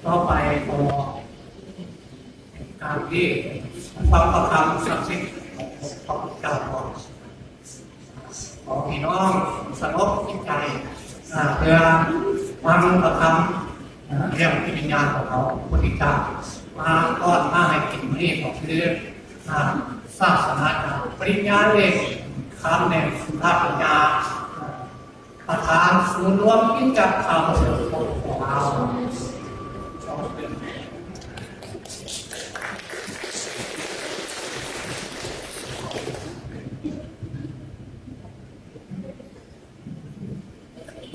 ຕໍ່ໄປກໍການທີ່ຟັງພະຄຳສັກສິດຂອງພະພຸດທະເຈົ້າ ຂໍພີ່ນ້ອງສະຫງົບຈິດໃຈ ເພື່ອຟັງພະຄຳ ເລື່ອງຈິດວິນຍານຂອງເຮົາ ພະພຸດທະເຈົ້າມາຕ້ອນມາໃຫ້ກິນມື້ນີ້ກໍຄື ສາສະນາຈານ ປະລິນຍາເອກ ຄຳແນງສຸລາປັນຍາ ປະທານສູນລວມຄຣິສຕະຈັກຂ່າວປະເສີດຂອງລາວ.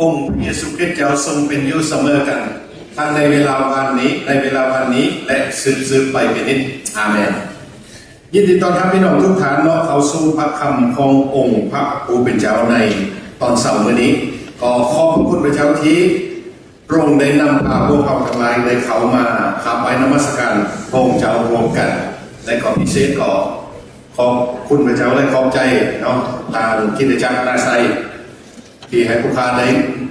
ອົງພະເຢຊູຄຣິດເຈົ້າຊົງເປັນຢູ່ສະເໝີກັນ ທັງໃນເວລາວານນີ້ ໃນເວລາວານນີ້ ແລະ ສືບໆໄປເປັນນິດ. ອາເມນ. ຍິນດີຕ້ອນຮັບພີ່ນ້ອງທຸກທ່ານເນາະ ເຂົ້າສູ່ພະຄຳຂອງອົງພະຜູ້ເປັນເຈົ້າໃນຕອນເຊົ້າມື້ນີ້. ກໍຂອບພະຄຸນພະເຈົ້າທີ່ພະອົງໄດ້ນຳພາພວກເຮົາທັງຫຼາຍໄດ້ເຂົ້າມາກາບໄຫວ້ນະມັດສະການພະອົງເຈົ້າຮ່ວມກັນ ແລະ ກໍພິເສດກໍຂອບຄຸນພະເຈົ້າ ແລະ ຂອບໃຈເນາະ ທາງຄຣິສຕະຈັກນາໄຊ ທີ່ໃຫ້ຜູ້ຂ້າໄດ້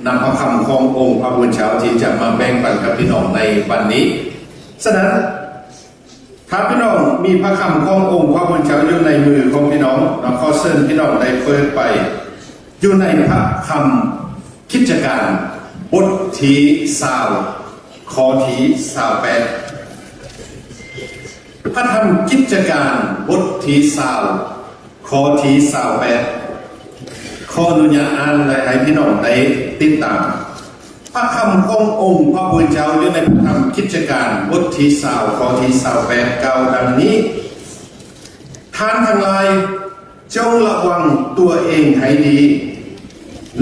ນຳພະຄຳຂອງອົງພະຜູ້ເປັນເຈົ້າທີ່ຈະມາແບ່ງປັນກັບພີ່ນ້ອງໃນວັນນີ້. ສະນັ້ນ ຖ້າພີ່ນ້ອງມີພະຄຳຂອງອົງພະຜູ້ເປັນເຈົ້າຢູ່ໃນມືຂອງພີ່ນ້ອງເນາະ ຂໍເຊີນພີ່ນ້ອງໄດ້ເປີດໄປຢູ່ໃນພະຄຳກິດຈະການ ບົດທີຊາວ ຂໍ້ທີຊາວແປດ. ພະທຳກິດຈະການ ບົດທີຊາວ ຂໍ້ທີຊາວແປດ ຂໍອະນຸຍາດອ່ານ ແລະ ໃຫ້ພີ່ນ້ອງໄດ້ຕິດຕາມ. ພະຄຳຂອງອົງພະຜູ້ເປັນເຈົ້າຢູ່ໃນພະທຳກິດຈະການ ບົດທີຊາວ ຂໍ້ທີຊາວແປດ ກ່າວດັ່ງນີ້: ທ່ານທັງຫຼາຍ ຈົ່ງລະວັງຕົວເອງໃຫ້ດີ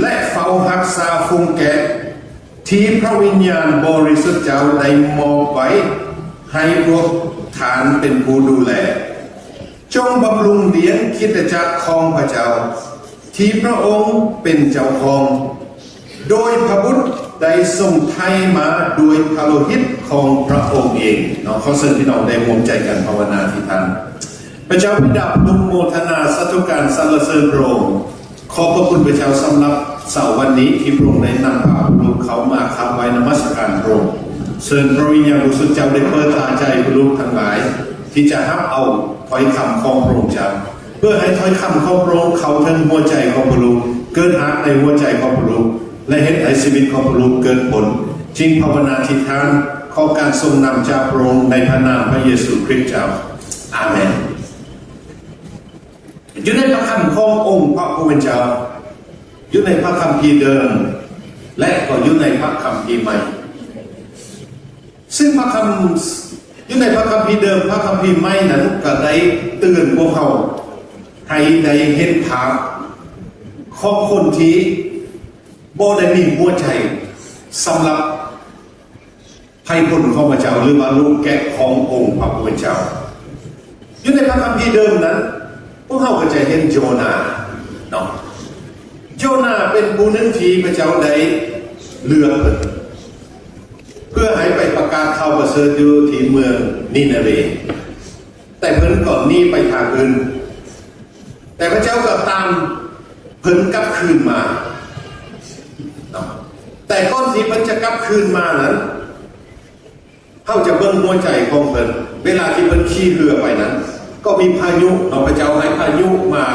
ແລະ ເຝົ້າຮັກສາຝູງແກະ ທີ່ພະວິນຍານບໍລິສຸດເຈົ້າໄດ້ມອບໄວ້ໃຫ້ພວກທ່ານເປັນຜູ້ດູແລ. ຈົ່ງບຳລຸງລ້ຽງຄຣິສຕະຈັກຂອງພະເຈົ້າ ທີ່ພະອົງເປັນເຈົ້າຂອງ ໂດຍພະບຸດໄດ້ຊົງໄຖ່ມາດ້ວຍພະໂລຫິດຂອງພະອົງເອງເນາະ. ຂໍເຊີນພີ່ນ້ອງໄດ້ຮ່ວມໃຈກັນພາວະນາອະທິຖານ. ພະເຈົ້າບິດາຜູ້ລົງໂມທະນາສາທຸການສັນລະເສີນພະອົງ. ຂອບພະຄຸນພະເຈົ້າສຳລັບເຊົ້າວັນນີ້ ທີ່ພະອົງໄດ້ນຳພາພວກເຮົາເຂົ້າມາຂັບໄຫວ້ນະມັດສະການພະອົງ. ເຊີນພະວິນຍານບໍລິສຸດເຈົ້າໄດ້ເປີດຕາໃຈພວກລູກທັງຫຼາຍ ທີ່ຈະຮັບເອົາຖ້ອຍຄຳຂອງພະອົງເຈົ້າ ເພື່ອໃຫ້ຖ້ອຍຄຳຂອງພະອົງເຂົ້າເຖິງຫົວໃຈຂອງພວກລູກ, ເກີດຮາກໃນຫົວໃຈຂອງພວກລູກ ແລະ ເຮັດໃຫ້ຊີວິດຂອງພວກລູກເກີດຜົນ. ຈຶ່ງພາວະນາອະທິຖານຂໍການຊົງນຳຈາກພະອົງໃນພະນາມພະເຢຊູຄຣິດເຈົ້າ. ອາເມນ. ຢູ່ໃນພະຄຳຂອງອົງພະຜູ້ເປັນເຈົ້າ, ຢູ່ໃນພະຄຳພີເດີມ ແລະ ກໍຢູ່ໃນພະຄຳພີໃໝ່. ຊຶ່ງພະຄຳ ຢູ່ໃນພະຄຳພີເດີມ, ພະຄຳພີໃໝ່ນັ້ນກໍໄດ້ເຕືອນພວກເຮົາໃຫ້ໄດ້ເຫັນພາບຂອງຄົນທີ່ບໍ່ໄດ້ມີຫົວໃຈສຳລັບໄພບຸນຂອງພະເຈົ້າ ຫຼືວ່າລູກແກະຂອງອົງພະຜູ້ເປັນເຈົ້າ. ຢູ່ໃນພະຄຳພີເດີມນັ້ນ ພວກເຮົາກໍຈະເຫັນໂຢນາເນາະ. ໂຢນາເປັນຜູ້ໜຶ່ງທີ່ພະເຈົ້າໄດ້ເລືອກເພິ່ນ ເພື່ອໃຫ້ໄປປະກາດຂ່າວປະເສີດຢູ່ທີ່ເມືອງນີເນເວ. ແຕ່ເພິ່ນກໍໜີໄປທາງອື່ນ. ແຕ່ພະເຈົ້າກໍຕາມເພິ່ນກັບຄືນມາເນາະ. ແຕ່ກ່ອນທີ່ເພິ່ນຈະກັບຄືນມານັ້ນ ເຮົາຈະເບິ່ງຫົວໃຈຂອງເພິ່ນ ເວລາທີ່ເພິ່ນຂີ່ເຮືອໄປນັ້ນ ກໍມີພາຍຸເນາະ, ພະເຈົ້າໃຫ້ພາຍຸມາ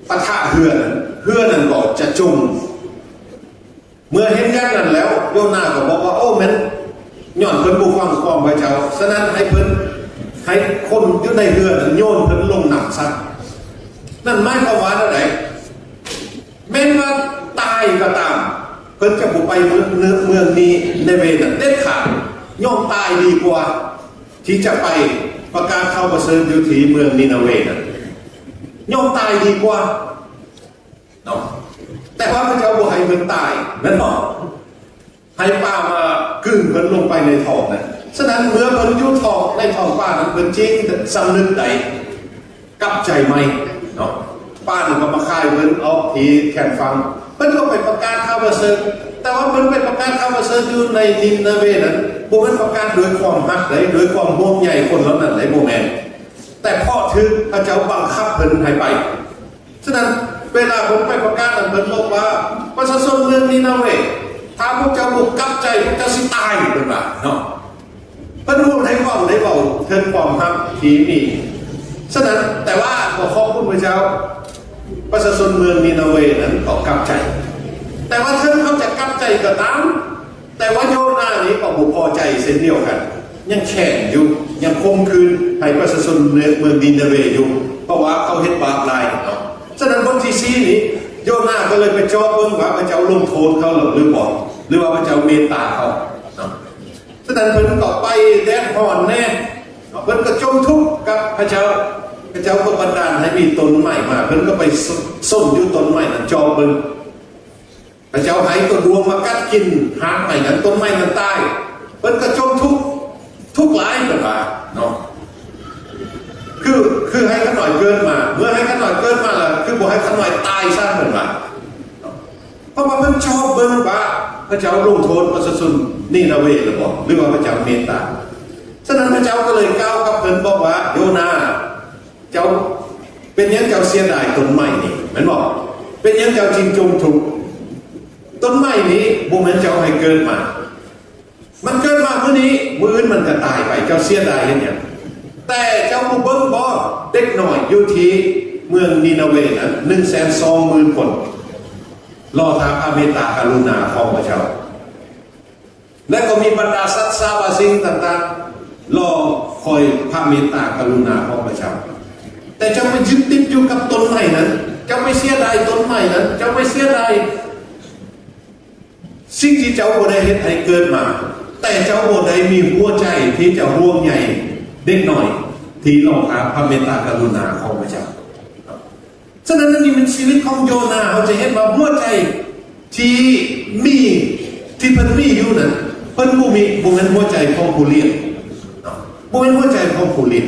ປະທະເຮືອນັ້ນ ເຮືອນັ້ນກໍຈະຈົມ. ເມື່ອເຫັນຢ່າງນັ້ນແລ້ວ ໂຢນາກໍບອກວ່າ ໂອ້ ແມ່ນຍ້ອນເພິ່ນບໍ່ຟັງຄວາມພະເຈົ້າ, ສະນັ້ນໃຫ້ເພິ່ນ ໃຫ້ຄົນຢູ່ໃນເຮືອນັ້ນໂຍນເພິ່ນລົງນ້ຳຊະ. ນັ້ນໝາຍຄວາມວ່າແນວໃດ? ແມ່ນວ່າຕາຍກໍຕາມ ເພິ່ນຈະບໍ່ໄປເມືອງ ເມືອງ ເມືອງນີເນເວນັ້ນເດັດຂາດ, ຍອມຕາຍດີກວ່າທີ່ຈະໄປປະກາດຂ່າວປະເສີດຢູ່ທີ່ເມືອງນີນາເວນັ້ນ, ຍອມຕາຍດີກວ່າເນາະ. ແຕ່ວ່າພະເຈົ້າບໍ່ໃຫ້ເພິ່ນຕາຍ ແມ່ນບໍ່? ໃຫ້ປາມາກືນເພິ່ນລົງໄປໃນທ້ອງນັ້ນ. ສະນັ້ນເມື່ອເພິ່ນຢູ່ທ້ອງ ໃນທ້ອງປານັ້ນ ເພິ່ນຈຶ່ງສຳນຶກໄດ້ ກັບໃຈໃໝ່ເນາະ. ປານັ້ນກໍມາຄາຍເພິ່ນອອກທີ່ແຄມຝັ່ງ, ເພິ່ນກໍໄປປະກາດຂ່າວປະເສີດ. ແຕ່ວ່າເພິ່ນໄປປະກາດຂ່າວປະເສີດຢູ່ໃນນີນາເວນັ້ນ ບໍ່ແມ່ນປະກາດດ້ວຍຄວາມຮັກໃດ, ດ້ວຍຄວາມຫ່ວງໃຍຄົນເຫຼົ່ານັ້ນໃດ, ບໍ່ແມ່ນ. ແຕ່ເພາະຖືກພະເຈົ້າບັງຄັບເພິ່ນໃຫ້ໄປ. ສະນັ້ນ ເວລາເພິ່ນໄປປະກາດນັ້ນ ເພິ່ນບອກວ່າ ປະຊາຊົນເມືອງນີນາເວ ໃຜ ຖ້າພວກເຈົ້າບໍ່ກັບໃຈ ພວກເຈົ້າຊິຕາຍ ເພິ່ນວ່າເນາະ. ເພິ່ນບໍ່ໄດ້ເວົ້າ ໄດ້ເວົ້າເຖິງຄວາມຮັກທີ່ມີ. ສະນັ້ນ ແຕ່ວ່າກໍຂອບຄຸນພະເຈົ້າ ປະຊາຊົນເມືອງນີນາເວນັ້ນກໍກັບໃຈ. ແຕ່ວ່າເຖິງເຂົາຈະກັບໃຈກໍຕາມ ແຕ່ວ່າໂຍນານີ້ກໍບໍ່ພໍໃຈເຊັ່ນດຽວກັນ ຍັງແຄ້ນຢູ່ ຍັງຂົ່ມຂືນໃຫ້ປະຊາຊົນເມືອງນີນາເວຢູ່ ເພາະວ່າເຂົາເຮັດບາບຫຼາຍເນາະ. ສະນັ້ນ ບົດທີສີ່ນີ້ ໂຍນາກໍເລີຍໄປເຈາະເບິ່ງວ່າພະເຈົ້າລົງໂທດເຂົາແລ້ວຫຼືບໍ່ ຫຼືວ່າພະເຈົ້າເມດຕາເຂົາເນາະ. ສະນັ້ນ ເພິ່ນກໍໄປແດດຮ້ອນແດ່ ເພິ່ນກໍຈົ່ມທຸກກັບພະເຈົ້າ ພະເຈົ້າກໍບັນດານໃຫ້ມີຕົ້ນໄມ້ມາ ເພິ່ນກໍໄປສົນຢູ່ຕົ້ນໄມ້ນັ້ນ ເຈາະເບິ່ງ ພະເຈົ້າໃຫ້ຕົ້ນດວງມາກັດກິນຮາກໄມ້ນັ້ນ ຕົ້ນໄມ້ນັ້ນຕາຍ. ເພິ່ນກໍຈົ່ມທຸກ ທຸກຫຼາຍ ເພິ່ນວ່າເນາະ. ຄື ຄືໃຫ້ຂ້ານ້ອຍເກີດມາ ເມື່ອໃຫ້ຂ້ານ້ອຍເກີດມາແລ້ວ ຄືບໍ່ໃຫ້ຂ້ານ້ອຍຕາຍຊະ ເພິ່ນວ່າ. ເພາະວ່າເພິ່ນຈອບເບິ່ງວ່າພະເຈົ້າລົງໂທດປະຊາຊົນນີນາເວຫຼືບໍ່ ຫຼືວ່າພະເຈົ້າເມດຕາ. ສະນັ້ນ ພະເຈົ້າກໍເລີຍກ່າວກັບເພິ່ນ ບອກວ່າ ໂຍນາ ເຈົ້າ ເປັນຫຍັງເຈົ້າເສຍດາຍຕົ້ນໄມ້ນີ້ ແມ່ນບໍ່? ເປັນຫຍັງເຈົ້າຈຶ່ງຈົ່ມທຸກ? ຕົ້ນໄມ້ນີ້ບໍ່ແມ່ນເຈົ້າໃຫ້ເກີດມາ. ມັນເກີດມາມື້ນີ້ ມື້ອື່ນມັນກໍຕາຍໄປ. ເຈົ້າເສຍດາຍເຮັດຫຍັງ? ແຕ່ເຈົ້າບໍ່ເບິ່ງບໍ? ເດັກນ້ອຍຢູ່ທີ່ເມືອງນີນາເວນັ້ນ ໜຶ່ງແສນສອງໝື່ນຄົນ ລໍຖ້າພະເມດຕາກະລຸນາຂອງພະເຈົ້າ. ແລະ ກໍມີບັນດາສັດສາບາສິ່ງຕ່າງໆ ລໍຄອຍພະເມດຕາກະລຸນາຂອງພະເຈົ້າ. ແຕ່ເຈົ້າໄປຍຶດຕິດຢູ່ກັບຕົ້ນໄມ້ນັ້ນ, ເຈົ້າໄປເສຍດາຍຕົ້ນໄມ້ນັ້ນ, ເຈົ້າໄປເສຍດາຍສິ່ງທີ່ເຈົ້າບໍ່ໄດ້ເຮັດໃຫ້ເກີດມາ, ແຕ່ເຈົ້າບໍ່ໄດ້ມີຫົວໃຈທີ່ຈະຫ່ວງໃຍເດັກນ້ອຍທີ່ລໍຖ້າພະເມດຕາກະລຸນາຂອງພະເຈົ້າ. ສະນັ້ນ ອັນນີ້ແມ່ນຊີວິດຂອງໂຍນາ. ເຮົາຈະເຫັນວ່າຫົວໃຈທີ່ມີ ທີ່ເພິ່ນມີຢູ່ນັ້ນ ເພິ່ນບໍ່ມີ ບໍ່ແມ່ນຫົວໃຈຂອງຜູ້ລ້ຽງເນາະ, ບໍ່ແມ່ນຫົວໃຈຂອງຜູ້ລ້ຽງ.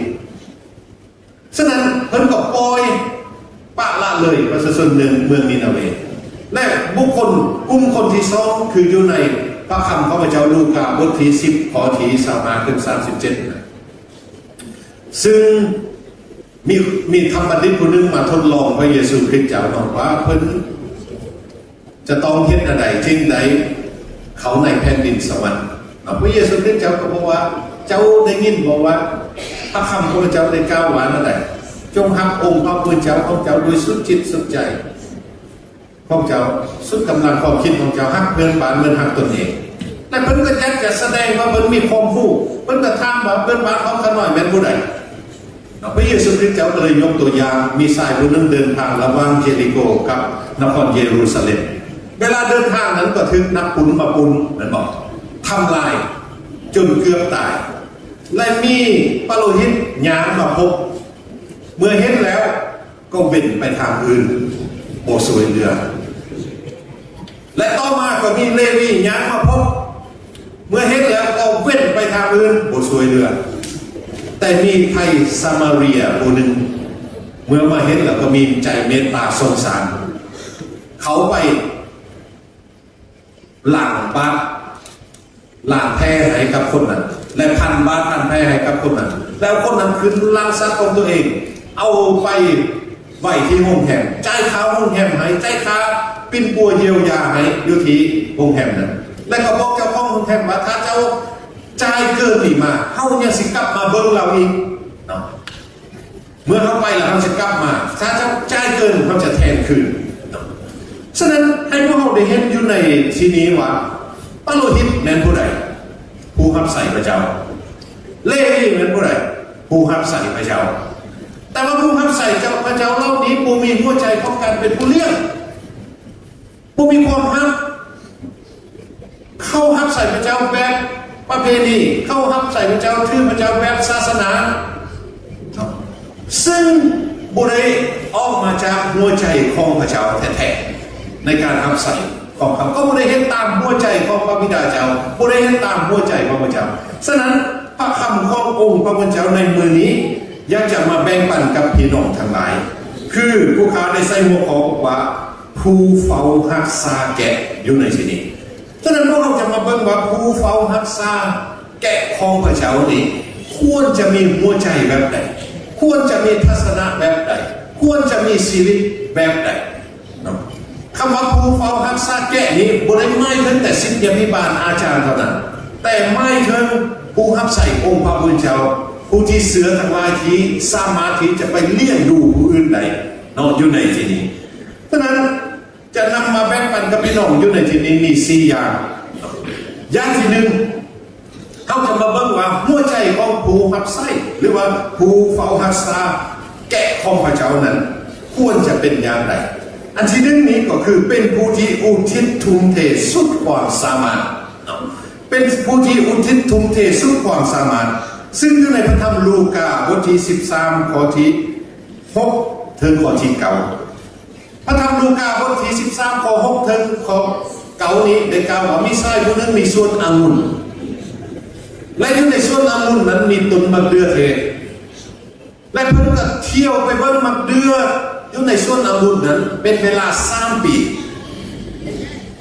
ສະນັ້ນ ເພິ່ນກໍປ່ອຍປະລະເລີຍປະຊາຊົນເມືອງ ເມືອງນີນາເວ. ແລະ ບຸກຄົນ ກຸ່ມຄົນທີສອງ ຄືຢູ່ໃນພະຄຳຂອງພະເຈົ້າລູກາ ບົດທີສິບ ຂໍ້ທີຊາວຫ້າ ເຖິງ ສາມສິບເຈັດນະ. ຊຶ່ງ ມີ ມີທຳບັນດິດຜູ້ໜຶ່ງມາທົດລອງພະເຢຊູຄຣິດເຈົ້າເນາະ ວ່າເພິ່ນຈະຕ້ອງເຮັດແນວໃດຈຶ່ງໄດ້ເຂົ້າໃນແຜ່ນດິນສະຫວັນເນາະ. ພະເຢຊູຄຣິດເຈົ້າກໍບອກວ່າ ເຈົ້າໄດ້ຍິນບໍ່ວ່າພະຄຳຂອງພະເຈົ້າໄດ້ກ່າວວ່າແນວໃດ? ຈົ່ງຮັກອົງພະຜູ້ເປັນເຈົ້າຂອງເຈົ້າດ້ວຍສຸດຈິດສຸດໃຈ ຂອງເຈົ້າ, ສຸດກຳລັງຄວາມຄິດຂອງເຈົ້າ, ຮັກເພື່ອນບ້ານເໝືອນຮັກຕົນເອງ. ແລະ ເພິ່ນກໍຢາກຈະສະແດງວ່າເພິ່ນມີຄວາມຮູ້, ເພິ່ນກໍຖາມວ່າເພື່ອນບ້ານຂອງຂ້ານ້ອຍແມ່ນຜູ້ໃດ? ເນາະ, ພະເຢຊູຄຣິດເຈົ້າກໍເລີຍຍົກຕົວຢ່າງ, ມີຊາຍຜູ້ໜຶ່ງເດີນທາງລະຫວ່າງເຢຣິໂກກັບນະຄອນເຢຣູຊາເລັມ. ເວລາເດີນທາງນັ້ນກໍຖືກນັກປຸນມາປຸນ, ແມ່ນບໍ່? ທຳລາຍຈົນເກືອບຕາຍ. ແລະ ມີປະໂລຫິດຍ່າງມາພົບ, ເມື່ອເຫັນແລ້ວ ກໍເວັ້ນໄປທາງອື່ນ ບໍ່ຊ່ວຍເຫຼືອ. ແລະ ຕໍ່ມາກໍມີເລວີຍ່າງມາພົບ, ເມື່ອເຫັນແລ້ວກໍເວັ້ນໄປທາງອື່ນ ບໍ່ຊ່ວຍເຫຼືອ. ແຕ່ມີໄທສະມາເຣຍຜູ້ໜຶ່ງ ເມື່ອມາເຫັນແລ້ວກໍມີໃຈເມດຕາສົງສານ, ເຂົ້າໄປ ລ້າງບາດ ລ້າງແຜໃຫ້ກັບຄົນນັ້ນ ແລະ ພັນບາດພັນແຜໃຫ້ກັບຄົນນັ້ນ, ແລ້ວຄົນນັ້ນຂຶ້ນລ້າງສັດຂອງຕົວເອງ ເອົາໄປໄວ້ທີ່ໂຮງແຮມ, ຈ່າຍຄ່າໂຮງແຮມໃຫ້, ຈ່າຍຄ່າປິ່ນປົວຢຽວຢາໃຫ້ຢູ່ທີ່ໂຮງແຮມນັ້ນ, ແລະ ກໍບອກເຈົ້າຂອງໂຮງແຮມວ່າ ຖ້າເຈົ້າຈ່າຍເກີນນີ້ມາ ເຮົາຍັງຊິກັບມາເບິ່ງລາວອີກເນາະ. ເມື່ອເຮົາໄປແລ້ວເຮົາຈະກັບມາ, ຖ້າເຈົ້າຈ່າຍເກີນ ເຮົາຈະແທນຄືນ. ສະນັ້ນ ໃຫ້ພວກເຮົາໄດ້ເຫັນຢູ່ໃນທີ່ນີ້ວ່າ ປະໂລຫິດແມ່ນຜູ້ໃດ? ຜູ້ຮັບໃຊ້ພະເຈົ້າ. ເລວີແມ່ນຜູ້ໃດ? ຜູ້ຮັບໃຊ້ພະເຈົ້າ. ແຕ່ວ່າຜູ້ຮັບໃຊ້ເຈົ້າ ພະເຈົ້າເຫຼົ່ານີ້ບໍ່ມີຫົວໃຈຂອງການເປັນຜູ້ລ້ຽງ. ບໍ່ມີຄວາມຮັກ. ເຂົາຮັບໃຊ້ພະເຈົ້າແບບປະເພນີ, ເຂົາຮັບໃຊ້ພະເຈົ້າ, ຖືພະເຈົ້າແບບສາສະໜາ, ຊຶ່ງບໍ່ໄດ້ອອກມາຈາກຫົວໃຈຂອງພະເຈົ້າແທ້ໆ ໃນການຮັບໃຊ້ຂອງເຂົາ, ກໍບໍ່ໄດ້ເຮັດຕາມຫົວໃຈຂອງພະບິດາເຈົ້າ, ບໍ່ໄດ້ເຮັດຕາມຫົວໃຈຂອງພະເຈົ້າ. ສະນັ້ນ ພະຄຳຂອງອົງພະຜູ້ເປັນເຈົ້າໃນມື້ນີ້ ຢາກຈະມາແບ່ງປັນກັບພີ່ນ້ອງທັງຫຼາຍ, ຄືຜູ້ຂ້າໄດ້ໃສ່ຫົວຂໍ້ບອກວ່າ ຜູ້ເຝົ້າຮັກສາແກະຢູ່ໃນທີ່ນີ້. ສະນັ້ນ ພວກເຮົາຈະມາເບິ່ງວ່າຜູ້ເຝົ້າຮັກສາແກະຂອງພະເຈົ້ານີ້ ຄວນຈະມີຫົວໃຈແບບໃດ, ຄວນຈະມີທັດສະນະແບບໃດ, ຄວນຈະມີຊີວິດແບບໃດເນາະ. ຄ ຄຳວ່າຜູ້ເຝົ້າຮັກສາແກະນີ້ ບໍ່ໄດ້ໝາຍເຖິງແຕ່ສິດຍາພິບານອາຈານເທົ່ານັ້ນ, ແຕ່ໝາຍເຖິງຜູ້ຮັບໃຊ້ອົງພະຜູ້ເປັນເຈົ້າ, ຜູ້ທີ່ເຊື່ອທັງຫຼາຍທີ່ສາມາດທີ່ຈະໄປລ້ຽງດູຜູ້ອື່ນໄດ້ເນາະ ຢູ່ໃນທີ່ນີ້. ສະນັ້ນ ຈະນຳມາແບ່ງປັນກັບພີ່ນ້ອງຢູ່ໃນທີ່ນີ້ມີສີ່ຢ່າງ. ຢ່າງທີໜຶ່ງ, ເຮົາຈະມາເບິ່ງວ່າຫົວໃຈຂອງຜູ້ຮັບໃຊ້ ຫຼືວ່າຜູ້ເຝົ້າຮັກສາແກະຂອງພະເຈົ້ານັ້ນ ຄວນຈະເປັນຢ່າງໃດ. ອັນທີໜຶ່ງນີ້ກໍຄືເປັນຜູ້ທີ່ອຸທິດທຸ່ມເທສຸດຄວາມສາມາດເນາະ, ເປັນຜູ້ທີ່ອຸທິດທຸ່ມເທສຸດຄວາມສາມາດ, ຊຶ່ງຢູ່ໃນພະທຳລູກາ ບົດທີສິບສາມ ຂໍ້ທີຫົກ ເຖິງຂໍ້ທີເກົ້າ. ພະທຳລູກາ ບົດທີສິບສາມ ຂໍ້ຫົກ ເຖິງຂໍ້ເກົ້ານີ້ ໄດ້ກ່າວວ່າມີຊາຍຜູ້ໜຶ່ງມີສວນອະງຸ່ນ ແລະ ຢູ່ໃນສວນອະງຸ່ນນັ້ນມີຕົ້ນໝາກເດື່ອເທດ ແລະ ເພິ່ນກໍທ່ຽວໄປເບິ່ງໝາກເດື່ອຢູ່ໃນສວນອະງຸ່ນນັ້ນເປັນເວລາສາມປີ.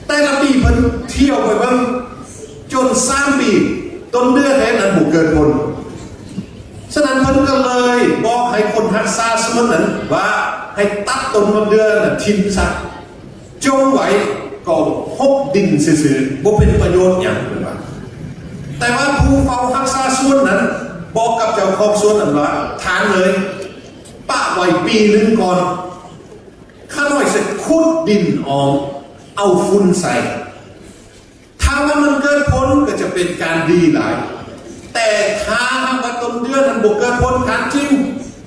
ແຕ່ລະປີເພິ່ນທ່ຽວໄປເບິ່ງຈົນສາມປີ ຕົ້ນເດື່ອເທດນັ້ນບໍ່ເກີດຜົນ. ສະນັ້ນເພິ່ນກໍເລີຍບອກໃຫ້ຄົນຮັກສາສວນນັ້ນວ່າໃຫ້ຕັດຕົ້ນໝາກເດື່ອນັ້ນຖິ້ມຊະ, ຈົ່ງໄວ້ກໍຫົກດິນຊື່ໆ ບໍ່ເປັນປະໂຫຍດຫຍັງ ເພິ່ນວ່າ. ແຕ່ວ່າຜູ້ເຝົ້າຮັກສາສວນນັ້ນບອກກັບເຈົ້າຂອງສວນນັ້ນວ່າ ທ່ານເອີຍ, ປະໄວ້ປີໜຶ່ງກ່ອນ, ຂ້ານ້ອຍຊິຂຸດດິນອອກ ເອົາຝຸ່ນໃສ່. ຖ້າວ່າມັນເກີດຜົນກໍຈະເປັນການດີຫຼາຍ, ແຕ່ຖ້າຫາກວ່າຕົ້ນເດື່ອນັ້ນບໍ່ເກີດຜົນ ທ່ານຈຶ່ງ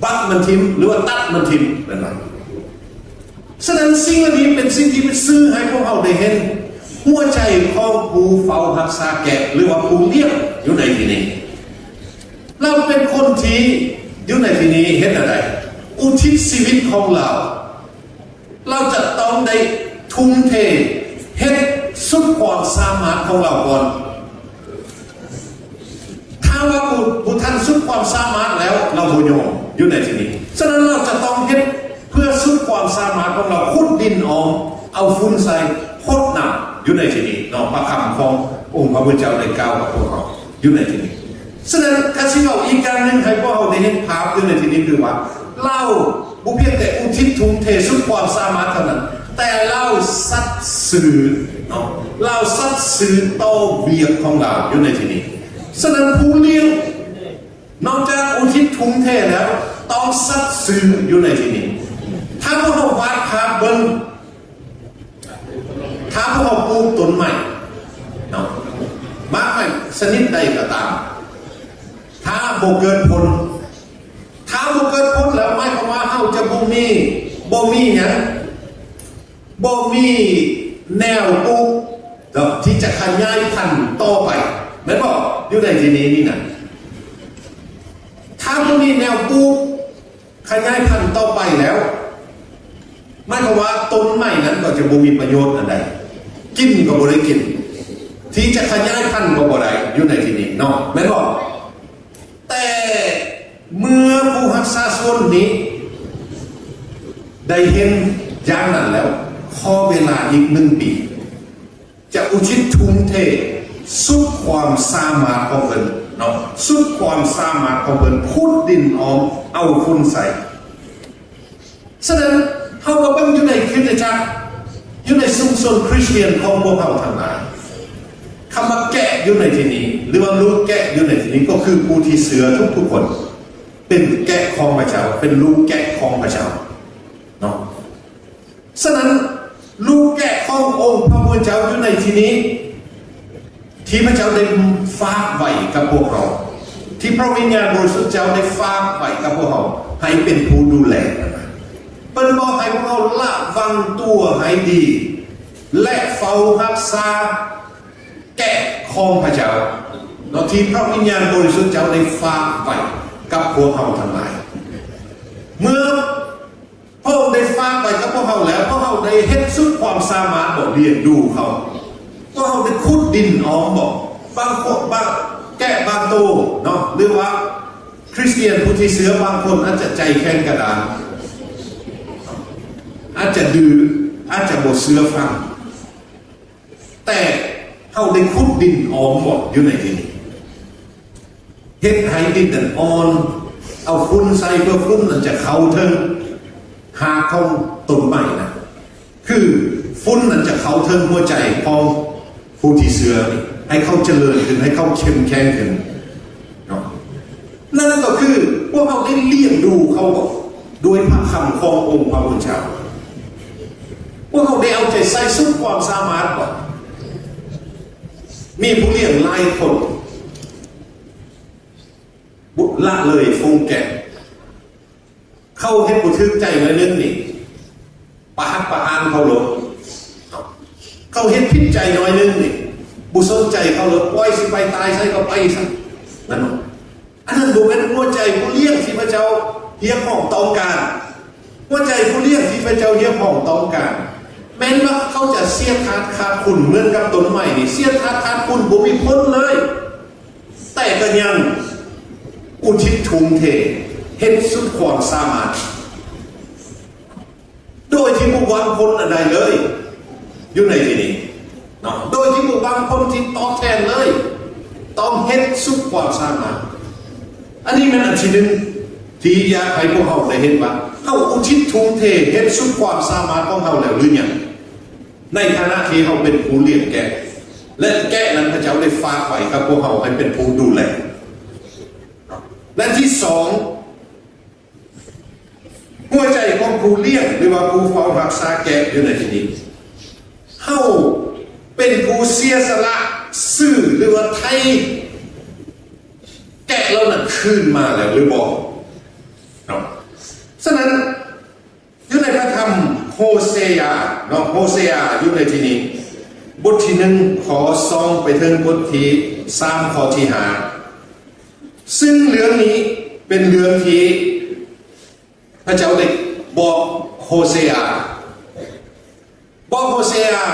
ບັດມັນຖິ້ມ ຫຼືວ່າຕັດມັນຖິ້ມ ແມ່ນບໍ່? ສະນັ້ນສິ່ງເຫຼົ່ານີ້ເປັນສິ່ງທີ່ສື່ໃຫ້ພວກເຮົາໄດ້ເຫັນຫົວໃຈຂອງຜູ້ເຝົ້າຮັກສາແກະ ຫຼືວ່າຜູ້ລ້ຽງຢູ່ໃນທີ່ນີ້. ລາວເປັນຄົນທີ່ຢູ່ໃນທີ່ນີ້ເຮັດແນວໃດ? ອຸທິດຊີວິດຂອງລາວ ລາວຈະຕ້ອງໄດ້ທຸ່ມເທເຮັດສຸດຄວາມສາມາດຂອງລາວກ່ອນ. ຖ້າວ່າບໍ່ ບໍ່ທັນສຸດຄວາມສາມາດແລ້ວ ລາວບໍ່ຍອມຢູ່ໃນທີ່ນີ້. ສະນັ້ນລາວຈະຕ້ອງເຮັດເພື່ອສຸດຄວາມສາມາດຂອງລາວ, ຂຸດດິນອອກ, ເອົາຝຸ່ນໃສ່, ຫົດນ້ຳຢູ່ໃນທີ່ນີ້ເນາະ. ພະຄຳຂອງອົງພະຜູ້ເຈົ້າໄດ້ກ່າວກັບພວກເຮົາຢູ່ໃນທີ່ນີ້. ສະນັ້ນ ກະຊິເວົ້າອີກຢ່າງໜຶ່ງໃຫ້ພວກເຮົາໄດ້ເຫັນພາບຢູ່ໃນທີ່ນີ້ ຄືວ່າລາວບໍ່ພຽງແຕ່ອຸທິດທຸ່ມເທສຸດຄວາມສາມາດເທົ່ານັ້ນ, ແຕ່ລາວສັດຊື່ເນາະ, ລາວສັດຊື່ຕໍ່ວຽກຂອງລາວຢູ່ໃນທີ່ນີ້. ສະນັ້ນ ຜູ້ລ້ຽງນອກຈາກອຸທິດທຸ່ມເທແລ້ວ ຕ້ອງສັດຊື່ຢູ່ໃນທີ່ນີ້. ຖ້າພວກເຮົາວາດພາບເບິ່ງ ຖ້າພວກເຮົາປູກຕົ້ນໄມ້ເນາະ, ໝາກໄມ້ຊະນິດໃດກໍຕາມ, ຖ້າບໍ່ເກີດຜົນ, ຖ້າບໍ່ເກີດຜົນແລ້ວ ໝາຍຄວາມວ່າເຮົາຈະບໍ່ມີ, ບໍ່ມີຫຍັງ, ບໍ່ມີແນວປູກເນາະ ທີ່ຈະຂະຫຍາຍພັນຕໍ່ໄປ, ແມ່ນບໍ່? ຢູ່ໃນທີ່ນີ້ນີ້ນະ, ຖ້າບໍ່ມີແນວປູກ ຂະຫຍາຍພັນຕໍ່ໄປແລ້ວ, ໝາຍຄວາມວ່າຕົ້ນໄມ້ນັ້ນກໍຈະບໍ່ມີປະໂຫຍດອັນໃດ, ກິນກໍບໍ່ໄດ້ກິນ, ທີ່ຈະຂະຫຍາຍພັນກໍບໍ່ໄດ້ຢູ່ໃນທີ່ນີ້ເນາະ, ແມ່ນບໍ່? ແຕ່ເມື່ອຜູ້ຮັກສາສວນນີ້ໄດ້ເຫັນຢ່າງນັ້ນແລ້ວ, ຂໍເວລາອີກໜຶ່ງປີ. ຈະອຸທິດທຸ່ມເທສຸດຄວາມສາມາດຂອງເພິ່ນເນາະ, ສຸດຄວາມສາມາດຂອງເພິ່ນ, ຂຸດດິນອອກ, ເອົາຝຸ່ນໃສ່. ສະນັ້ນ ເຮົາມາເບິ່ງຢູ່ໃນຄຣິສຕະຈັກ, ຢູ່ໃນຊຸມຊົນຄຣິສຕຽນຂອງພວກເຮົາທັງຫຼາຍ, ຄຳວ່າແກະຢູ່ໃນທີ່ນີ້ ຫຼືວ່າລູກແກະຢູ່ໃນທີ່ນີ້ ກໍຄືຜູ້ທີ່ເຊື່ອທຸກໆຄົນ ເປັນແກະຂອງພະເຈົ້າ, ເປັນລູກແກະຂອງພະເຈົ້າເນາະ. ສະນັ້ນ ລູກແກະຂອງອົງພະຜູ້ເປັນເຈົ້າຢູ່ໃນທີ່ນີ້ ທີ່ພະເຈົ້າໄດ້ຝາກໄວ້ກັບພວກເຮົາ, ທີ່ພະວິນຍານບໍລິສຸດເຈົ້າໄດ້ຝາກໄວ້ກັບພວກເຮົາ ໃຫ້ເປັນຜູ້ດູແລ. ເພິ່ນບອກໃຫ້ພວກເຮົາລະວັງຕົວໃຫ້ດີ ແລະ ເຝົ້າຮັກສາແກະຂອງພະເຈົ້າເນາະ ທີ່ພະວິນຍານບໍລິສຸດເຈົ້າໄດ້ຝາກໄວ້ກັບພວກເຮົາທັງຫຼາຍ. ເມື່ອ ພະອົງໄດ້ຝາກໄວ້ກັບພວກເຮົາແລ້ວ, ພວກເຮົາໄດ້ເຮັດສຸດຄວາມສາມາດບໍ? ລ້ຽງດູເຂົາ. ພວກເຮົາໄດ້ຂຸດດິນອ້ອມບໍ? ບາງຄົນ, ບາງ, ແກະບາງໂຕເນາະ, ຫຼືວ່າຄຣິສຕຽນຜູ້ທີ່ເຊື່ອບາງຄົນອາດຈະໃຈແຂງກະດ້ານ, ອາດຈະດື້, ອາດຈະບໍ່ເຊື່ອຟັງ. ແຕ່ເຮົາໄດ້ຂຸດດິນອ້ອມບໍ? ຢູ່ໃນທີ່ນີ້ ເຮັດໃຫ້ດິນນັ້ນອ່ອນ, ເອົາຝຸ່ນໃສ່ເພື່ອຝຸ່ນນັ້ນຈະເຂົ້າເຖິງຮາກຂອງຕົ້ນໄມ້ນະ. ຄື ຝຸ່ນນັ້ນຈະເຂົ້າເຖິງຫົວໃຈຂອງຜູ້ທີ່ເຊື່ອນີ້ ໃຫ້ເຂົາຈະເລີນຂຶ້ນ ໃຫ້ເຂົາເຂັ້ມແຂງຂຶ້ນເນາະ. ນັ້ນກໍຄືພວກເຮົາໄດ້ລ້ຽງດູເຂົາບໍ່ ດ້ວຍພະຄຳຂອງອົງພະຜູ້ເຈົ້າ? ພວກເຮົາໄດ້ເອົາໃຈໃສ່ສຸດຄວາມສາມາດບໍ່? ມີຜູ້ລ້ຽງຫຼາຍຄົນ ລະເລີຍຝູງແກະ. ເຂົາເຮັດບໍ່ຖືກໃຈໜ້ອຍໜຶ່ງນີ້ ປະຫັດປະຫານເຂົາໂລດ. ເຂົາເຮັດຜິດໃຈໜ້ອຍໜຶ່ງນີ້ ບໍ່ສົນໃຈເຂົາໂລດ, ປ່ອຍຊິໄປຕາຍໃສກໍໄປຊະ. ນັ້ນ ອັນນັ້ນບໍ່ແມ່ນຫົວໃຈຜູ້ລ້ຽງທີ່ພະເຈົ້າຮຽກຮ້ອງຕ້ອງການ. ຫົວໃຈຜູ້ລ້ຽງທີ່ພະເຈົ້າຮຽກຮ້ອງຕ້ອງການ ແມ່ນວ່າເຂົາຈະເສຍທາດຂາດຄຸນເໝືອນກັບຕົ້ນໄມ້ນີ້ ເສຍທາດຂາດຄຸນ ບໍ່ມີຜົນເລີຍ. ແຕ່ກໍຍັງອຸທິດທຸ່ມເທ ເຮັດສຸດຄວາມສາມາດ ໂດຍທີ່ບໍ່ຫວັງຜົນອັນໃດເລີຍ ຢູ່ໃນທີ່ນີ້ເນາະ ໂດຍທີ່ບໍ່ຫວັງຜົນທີ່ຕອບແທນເລີຍ ຕ້ອງເຮັດສຸດຄວາມສາມາດ. ອັນນີ້ແມ່ນອັນທີໜຶ່ງ ທີ່ຢາກໃຫ້ພວກເຮົາໄດ້ເຫັນວ່າ ເຮົາອຸທິດທຸ່ມເທເຮັດສຸດຄວາມສາມາດຂອງເຮົາແລ້ວຫຼືຍັງ? ໃນຖານະທີ່ເຮົາເປັນຜູ້ລ້ຽງແກະ ແລະ ແກະນັ້ນພະເຈົ້າໄດ້ຝາກໄວ້ກັບພວກເຮົາໃຫ້ເປັນຜູ້ດູແລ. ແລະ ທີສອງ ຫົວໃຈຂອງຜູ້ລ້ຽງ ຫຼືວ່າຜູ້ເຝົ້າຮັກສາແກະຢູ່ໃນທີ່ນີ້ ເຮົາເປັນຜູ້ເສຍສະຫຼະຊື້ ຫຼືວ່າໄຖ່ແກະເຫຼົ່ານັ້ນຄືນມາແລ້ວຫຼືບໍ່ເນາະ? ສະນັ້ນ ຢູ່ໃນພະທຳໂຮເຊຍາເນາະ ໂຮເຊຍາຢູ່ໃນທີ່ນີ້ ບົດທີໜຶ່ງ ຂໍສ່ອງໄປເຖິງບົດທີສາມ ຂໍ້ທີຫ້າ ຊຶ່ງເລື່ອງນີ້ເປັນເລື່ອງທີ່ພະເຈົ້າໄດ້ບອກໂຮເຊຍາ ບອກໂຮເຊຍາ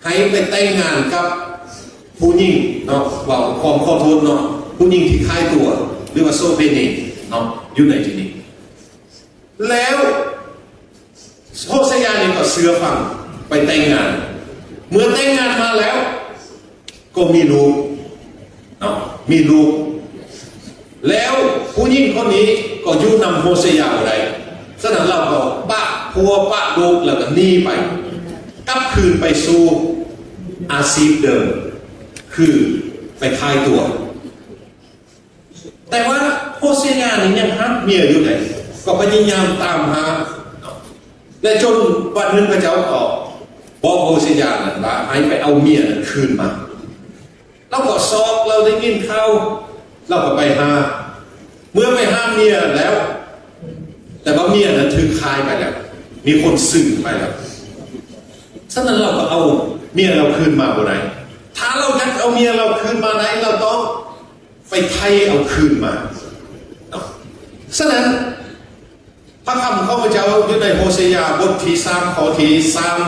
ໃຫ້ໄປແຕ່ງງານກັບຜູ້ຍິງເນາະ ເວົ້າ ຂໍ ຂໍໂທດເນາະ ຜູ້ຍິງທີ່ຂາຍຕົວ ຫຼືວ່າໂສເພນີເນາະ ຢູ່ໃນທີ່ນີ້. ແລ້ວໂຮເຊຍານີ້ກໍເຊື່ອຟັງ ໄປແຕ່ງງານ. ເມື່ອແຕ່ງງານມາແລ້ວ ກໍມີລູກເນາະ ມີລູກ ແລ້ວຜູ້ຍິງຄົນນີ້ກໍຢູ່ນຳໂຮເຊຍາບໍ່ໄດ້. ສະນັ້ນລາວກໍປະຜົວປະລູກ ແລ້ວກໍໜີໄປ ກັບຄືນໄປສູ່ອາຊີບເດີມ ຄືໄປຂາຍຕົວ. ແຕ່ວ່າໂຮເຊຍານີ້ຍັງຮັກເມຍຢູ່ໃດ ກໍພະຍາຍາມຕາມຫາ ແລະ ຈົນວັນໜຶ່ງພະເຈົ້າກໍບອກໂຮເຊຍານັ້ນວ່າໃຫ້ໄປເອົາເມຍນັ້ນຄືນມາ. ລາວກໍຊອກ ລາວໄດ້ຍິນຂ່າວ ລາວກໍໄປຫາ ເມື່ອໄປຫາເມຍແລ້ວ ແຕ່ວ່າເມຍນັ້ນຖືກຂາຍໄປແລ້ວ ມີຄົນຊື້ໄປແລ້ວ. ສະນັ້ນລາວກໍເອົາເມຍລາວຄືນມາບໍ່ໄດ້. ຖ້າລາວຢາກເອົາເມຍລາວຄືນມາໄດ້ ລາວຕ້ອງໄປໄຖ່ເອົາຄືນມາເນາະ. ສະນັ້ນ ພະຄຳຂອງພະເຈົ້າຢູ່ໃນໂຮເຊຍາບົດທີສາມ ຂໍ້ທີສາມ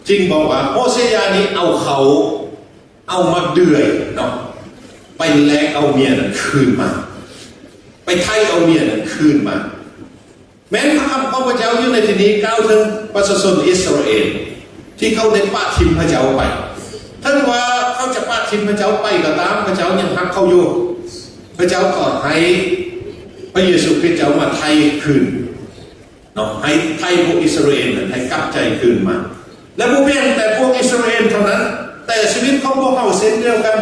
ຈຶ່ງບອກວ່າ ໂຮເຊຍານີ້ເອົາເຂົ້າ ເອົາໝາກເດືອຍເນາະ ໄປແລກເອົາເມຍນັ້ນຄືນມາ ໄປໄຖ່ເອົາເມຍນັ້ນຄືນມາ. ແມ່ນພະຄຳຂອງພະເຈົ້າຢູ່ໃນທີ່ນີ້ກ່າວເຖິງປະຊາຊົນອິດສະຣາເອນ ທີ່ເຂົາໄດ້ປະຖິ້ມພະເຈົ້າໄປ. ເຖິງວ່າເຂົາຈະປະຖິ້ມພະເຈົ້າໄປກໍຕາມ ພະເຈົ້າຍັງຮັກເຂົາຢູ່. ພະເຈົ້າກໍໃຫ້ພະເຢຊູຄຣິດເຈົ້າມາໄຖ່ຄືນເນາະ ໃຫ້ໄຖ່ພວກອິດສະຣາເອນນັ້ນໃຫ້ກັບໃຈຄືນມາ. ແລະ ບໍ່ແມ່ນແຕ່ພວກອິດສະຣາເອນເທົ່ານັ້ນ ແຕ່ຊີວິດຂອງພວກເຮົາເຊັ່ນດຽວກັນ.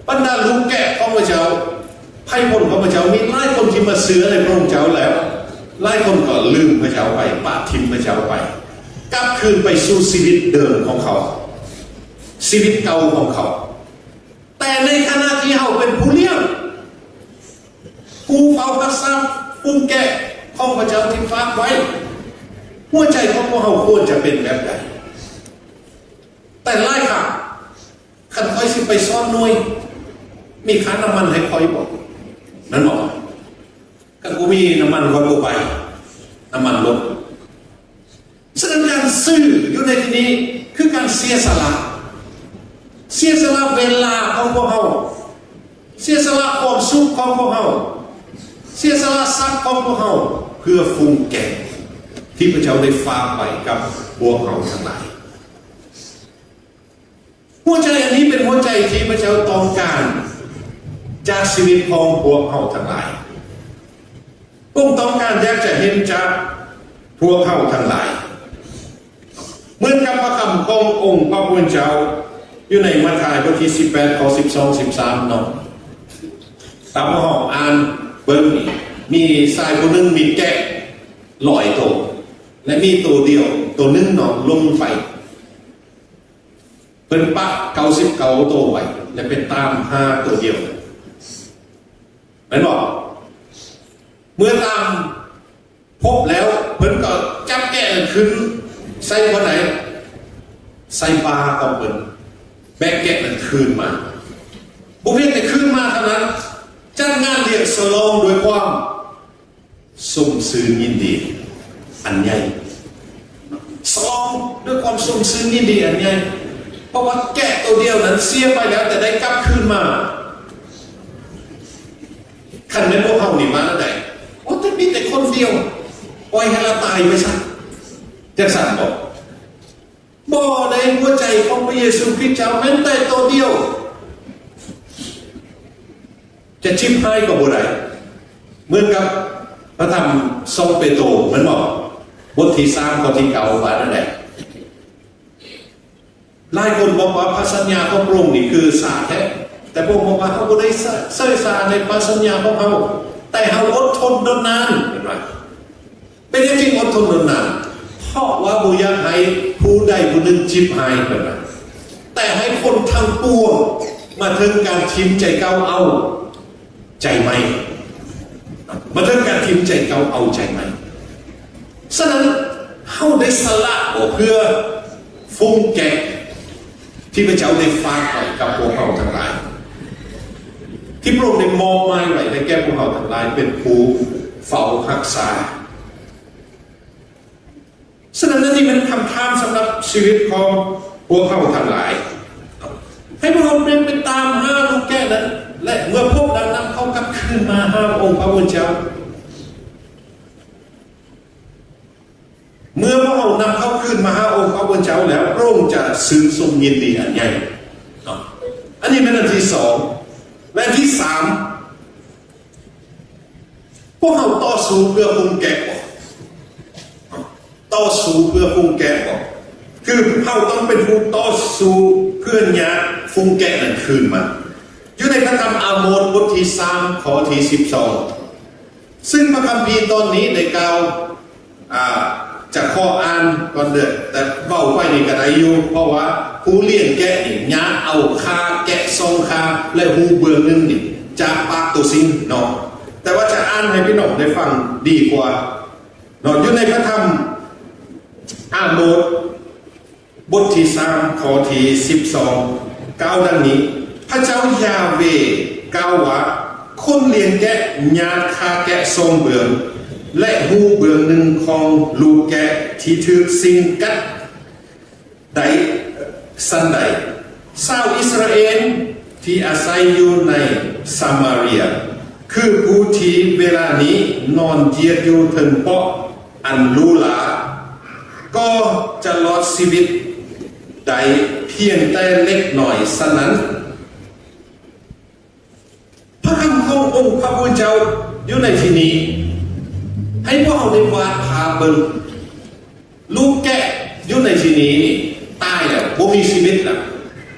ບັນດາລູກແກະຂອງພະເຈົ້າ ໄພພົນຂອງພະເຈົ້າ ມີຫຼາຍຄົນທີ່ມາເຊື່ອໃນພະອົງເຈົ້າແລ້ວ ຫຼາຍຄົນກໍລືມພະເຈົ້າໄປ ປະຖິ້ມພະເຈົ້າໄປ ກັບຄືນໄປສູ່ຊີວິດເດີມຂອງເຂົາ ຊີວິດເກົ່າຂອງເຂົາ. ແຕ່ໃນຂະນະທີ່ເຮົາເປັນຜູ້ລ້ຽງ ຜູ້ເຝົ້າຮັກສາຝູງແກະຂອງພະເຈົ້າທີ່ຝາກໄວ້ ຫົວໃຈຂອງພວກເຮົາຄວນຈະເປັນແບບໃດ? ແຕ່ຫຼາຍຄັ້ງ ຄັນຂ້ອຍຊິໄປສອນໜ່ວຍ ມີຄ່ານ້ຳມັນໃຫ້ຂ້ອຍບໍ່? ແມ່ນບໍ່? ຄັນບໍ່ມີນ້ຳມັນ ຂ້ອຍບໍ່ໄປ ນ້ຳມັນລົດ. ສະນັ້ນການຊື້ຢູ່ໃນທີ່ນີ້ຄືການເສຍສະຫຼະ ເສຍສະຫຼະເວລາຂອງພວກເຮົາ ເສຍສະຫຼະຄວາມສຸກຂອງພວກເຮົາ ເສຍສະຫຼະຊັບຂອງພວກເຮົາ ເພື່ອຝູງແກະທີ່ພະເຈົ້າໄດ້ຝາກໄວ້ກັບພວກເຮົາທັງຫຼາຍ. ຫົວໃຈອັນນີ້ເປັນຫົວໃຈທີ່ພະເຈົ້າຕ້ອງການຈາກຊີວິດຂອງພວກເຮົາທັງຫຼາຍ. ພະອົງຕ້ອງການຢາກຈະເຫັນຈາກພວກເຮົາທັງຫຼາຍ. ໝືອນກັບພະຄຳຂອງອົງພະຜູ້ເປັນເຈົ້າ ຢູ່ໃນມາທາຍບົດທີສິບແປດ ຂໍ້ສິບສອງ ສິບສາມເນາະ. ຕາມເຮົາອ່ານເບິ່ງນີ້ ມີຊາຍຜູ້ໜຶ່ງມີແກະຮ້ອຍໂຕ ແລະ ມີໂຕດຽວ ໂຕໜຶ່ງເນາະ ຫຼົງໄປ. ເພິ່ນປະເກົ້າສິບເກົ້າໂຕໄວ້ ແລະ ໄປຕາມຫາໂຕດຽວ ແມ່ນບໍ່? ເມື່ອຕາມພົບແລ້ວ ເພິ່ນກໍຈັບແກະນັ້ນຂຶ້ນໃສ່ບ່ອນໃດ? ໃສ່ບ່າຂອງເພິ່ນ ແບກແກະນັ້ນຄືນມາ. ບໍ່ພຽງແຕ່ຄືນມາເທົ່ານັ້ນ ຈັດງານລ້ຽງສະຫຼອງດ້ວຍຄວາມ ຊົມຊື່ນຍິນດີອັນໃຫຍ່ ສອງ ດ້ວຍຄວາມຊົມຊື່ນຍິນດີອັນໃຫຍ່ ເພາະວ່າແກະໂຕດຽວນັ້ນເສຍໄປແລ້ວ ແຕ່ໄດ້ກັບຄືນມາ. ຄັນແມ່ນພວກເຮົານີ້ມາແນວໃດ? ໂອ້ ແຕ່ມີແຕ່ຄົນດຽວ ປ່ອຍໃຫ້ລາວຕາຍໄປຊະ ຈັ່ງຊັ້ນບໍ່? ບໍ່ ໃນຫົວໃຈຂອງພະເຢຊູຄຣິດເຈົ້າແມ່ນແຕ່ໂຕດຽວ ຈະຈິບໃຫ້ກໍບໍ່ໄດ້. ເໝືອນກັບພະທຳສອງເປໂຕ ແມ່ນບໍ່? ບົດທີສາມ ຂໍ້ທີເກົ້າ ວ່າແນວໃດ? ຫຼາຍຄົນບອກວ່າພະສັນຍາຂອງພະອົງນີ້ຄືຊ້າແທ້ ແຕ່ພະອົງບອກວ່າ ເຮົາບໍ່ໄດ້ເຊີຍຊ້າໃນພະສັນຍາຂອງເຮົາ ແຕ່ເຮົາອົດທົນດົນນານ ເຫັນບໍ່? ເປັນຫຍັງຈຶ່ງອົດທົນດົນນານ? ເພາະວ່າບໍ່ຢາກໃຫ້ຜູ້ໃດຜູ້ໜຶ່ງຈິບຫາຍເພິ່ນນະ ແຕ່ໃຫ້ຄົນທັງປວງມາເຖິງການຖິ້ມໃຈເກົ່າເອົາໃຈໃໝ່ ມາເຖິງການຖິ້ມໃຈເກົ່າເອົາໃຈໃໝ່. ສະນັ້ນ ເຮົາໄດ້ສະຫຼະບໍ່ເພື່ອຝູງແກະ ທີ່ພະເຈົ້າໄດ້ຝາກໄວ້ກັບພວກເຮົາທັງຫຼາຍ ທີ່ພະອົງໄດ້ມອບໝາຍໄວ້ໃຫ້ແກ່ພວກເຮົາທັງຫຼາຍເປັນຜູ້ເຝົ້າຮັກສາ. ສະນັ້ນ ອັນນີ້ແມ່ນຄຳຖາມສຳລັບຊີວິດຂອງພວກເຮົາທັງຫຼາຍ. ໃຫ້ພວກເຮົາເປັນໄປຕາມຫາລູກແກະນັ້ນ ແລະ ເມື່ອພົບແລ້ວນຳເຂົາກັບຄືນມາຫາອົງພະຜູ້ເປັນເຈົ້າ. ເມື່ອພວກເຮົານຳເຂົາຄືນມາຫາອົງພະຜູ້ເປັນເຈົ້າແລ້ວ ພະອົງຈະຊື່ນຊົມຍິນດີອັນໃຫຍ່ເນາະ. ອັນນີ້ແມ່ນອັນທີສອງ ແລະ ອັນທີສາມ ພວກເຮົາຕໍ່ສູ້ເພື່ອຝູງແກະບໍ່? ຕໍ່ສູ້ເພື່ອຝູງແກະບໍ່? ຄືເຮົາຕ້ອງເປັນຜູ້ຕໍ່ສູ້ເພື່ອຍາກຝູງແກະນັ້ນຄືນມາ. ຢູ່ໃນພະທຳອາໂມດ ບົດທີສາມ ຂໍ້ທີສິບສອງ ຊຶ່ງພະຄຳພີຕອນນີ້ໄດ້ກ່າວ ອ່າ ຈະຂໍອ່ານກ່ອນເດີ ແຕ່ເວົ້າໄປນີ້ກໍໄດ້ຢູ່ ເພາະວ່າຜູ້ລ້ຽງແກະນີ້ຍາດເອົາຄາແກະສອງຄາ ແລະ ຫູເບື້ອງໜຶ່ງນີ້ຈາກປາກໂຕຊິງເນາະ. ແຕ່ວ່າຈະອ່ານໃຫ້ພີ່ນ້ອງໄດ້ຟັງດີກວ່າເນາະ. ຢູ່ໃນພະທຳອາໂມດ ບົດທີສາມ ຂໍ້ທີສິບສອງ ກ່າວດັ່ງນີ້, ພະເຈົ້າຢາເວກ່າວວ່າ, ຄົນລ້ຽງແກະຍາດຄາແກະສອງເບື້ອງ ແລະ ຫູເບື້ອງໜຶ່ງຂອງລູກແກະທີ່ຖືກສິງກັດໄດ້ສັນໃດ, ຊາວອິດສະຣາເອນທີ່ອາໄສຢູ່ໃນສາມາເຣຍ ຄືຜູ້ທີ່ເວລານີ້ນອນຢຽດຢູ່ເທິງເບາະອັນຫຼູຫຼາ ກໍຈະລອດຊີວິດໄດ້ພຽງແຕ່ເລັກນ້ອຍສ່ຳນັ້ນ. ພະຄຳຂອງອົງພະຜູ້ເປັນເຈົ້າຢູ່ໃນທີ່ນີ້ ໃຫ້ພວກເຮົາໄດ້ວາດພາບເບິ່ງ. ລູກແກະຢູ່ໃນທີ່ນີ້ນີ້ຕາຍແລ້ວ ບໍ່ມີຊີວິດລະ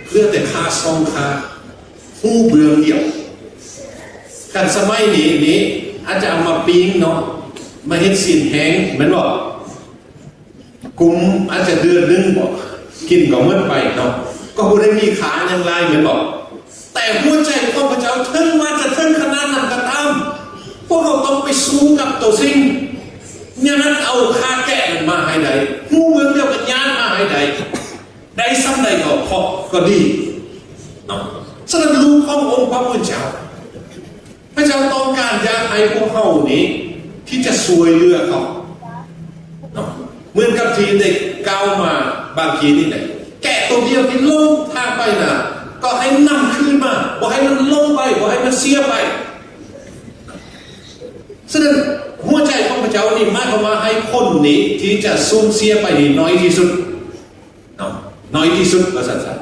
ເຫຼືອແຕ່ຄາສອງຄາ ຫູເບື້ອງດຽວ. ຄັນສະໄໝນີ້ນີ້ອາດຈະເອົາມາປີ້ງເນາະ ມາເຮັດຊີ້ນແຫ້ງ ແມ່ນບໍ່? ກຸມອາດຈະເດືອນໜຶ່ງບໍ ກິນກໍໝົດໄປເນາະ ກໍບໍ່ໄດ້ມີຄາຫຍັງຫຼາຍ ແມ່ນບໍ່? ແຕ່ຫົວໃຈຂອງພະເຈົ້າ ເຖິງວ່າຈະເຖິງຂະໜາດນັ້ນກໍຕາມ ພວກເຮົາຕ້ອງໄປສູ້ກັບໂຕສິ່ງ ຍາດເອົາຄາແກະນັ້ນມາໃຫ້ໄດ້ ຫູເບື້ອງດຽວກໍຍາດມາໃຫ້ໄດ້ ໄດ້ສ່ຳໃດກໍພໍ ກໍດີເນາະ. ສະນັ້ນ ລູກຂອງອົງພະຜູ້ເປັນເຈົ້າ ພະເຈົ້າຕ້ອງການຢາກໃຫ້ພວກເຮົານີ້ ທີ່ຈະຊ່ວຍເຫຼືອເຂົາເນາະ ເໝືອນກັບທີ່ໄດ້ກ່າວມາບາງທີນີ້ແຫຼະ ແກະໂຕດຽວທີ່ຫຼົງທາງໄປນະ ກໍໃຫ້ນຳຄືນມາ ບໍ່ໃຫ້ມັນຫຼົງໄປ ບໍ່ໃຫ້ມັນເສຍໄປ. ສະນັ້ນ ຫົວໃຈຂອງພະເຈົ້ານີ້ ໝາຍຄວາມວ່າໃຫ້ຄົນນີ້ທີ່ຈະສູນເສຍໄປນີ້ໜ້ອຍທີ່ສຸດເນາະ ໜ້ອຍທີ່ສຸດວ່າຊັ້ນຊະ.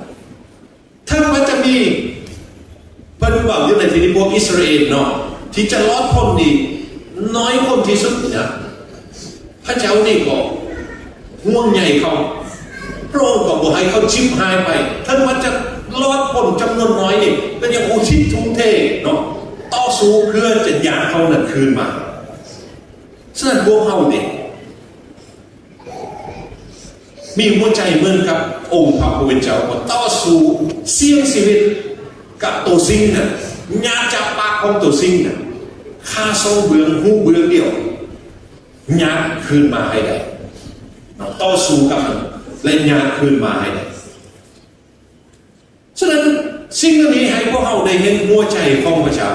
ເຖິງວ່າຈະມີ ເພິ່ນເວົ້າຢູ່ໃນທີ່ນີ້ ພວກອິດສະຣາເອນເນາະ ທີ່ຈະລອດພົ້ນນີ້ ໜ້ອຍຄົນທີ່ສຸດນີ້ນະ ພະເຈົ້ານີ້ກໍຫ່ວງໃຍເຂົາ ພຣະອົງກໍບໍ່ໃຫ້ເຂົາຈິບຫາຍໄປ. ເຖິງວ່າຈະລອດພົ້ນຈຳນວນໜ້ອຍນີ້ ກໍຍັງອຸທິດທຸ່ມເທເນາະ ຕໍ່ສູ້ເພື່ອຈະຍາດເຂົານັ້ນຄືນມາ. ສະນັ້ນພວກເຮົານີ້ ມີຫົວໃຈເໝືອນກັບອົງພະຜູ້ເປັນເຈົ້າ ກໍຕໍ່ສູ້ສ່ຽງຊີວິດກັບໂຕສິງນັ້ນ ຍາດຈາກປາກຂອງໂຕສິງນັ້ນ ຄາສອງເບື້ອງ ຫູເບື້ອງດຽວ ຍາດຄືນມາໃຫ້ໄດ້ເນາະ ຕໍ່ສູ້ກັບມັນ ແລະ ຍາດຄືນມາໃຫ້ໄດ້. ສະນັ້ນ ສິ່ງເຫຼົ່ານີ້ໃຫ້ພວກເຮົາໄດ້ເຫັນຫົວໃຈຂອງພະເຈົ້າ.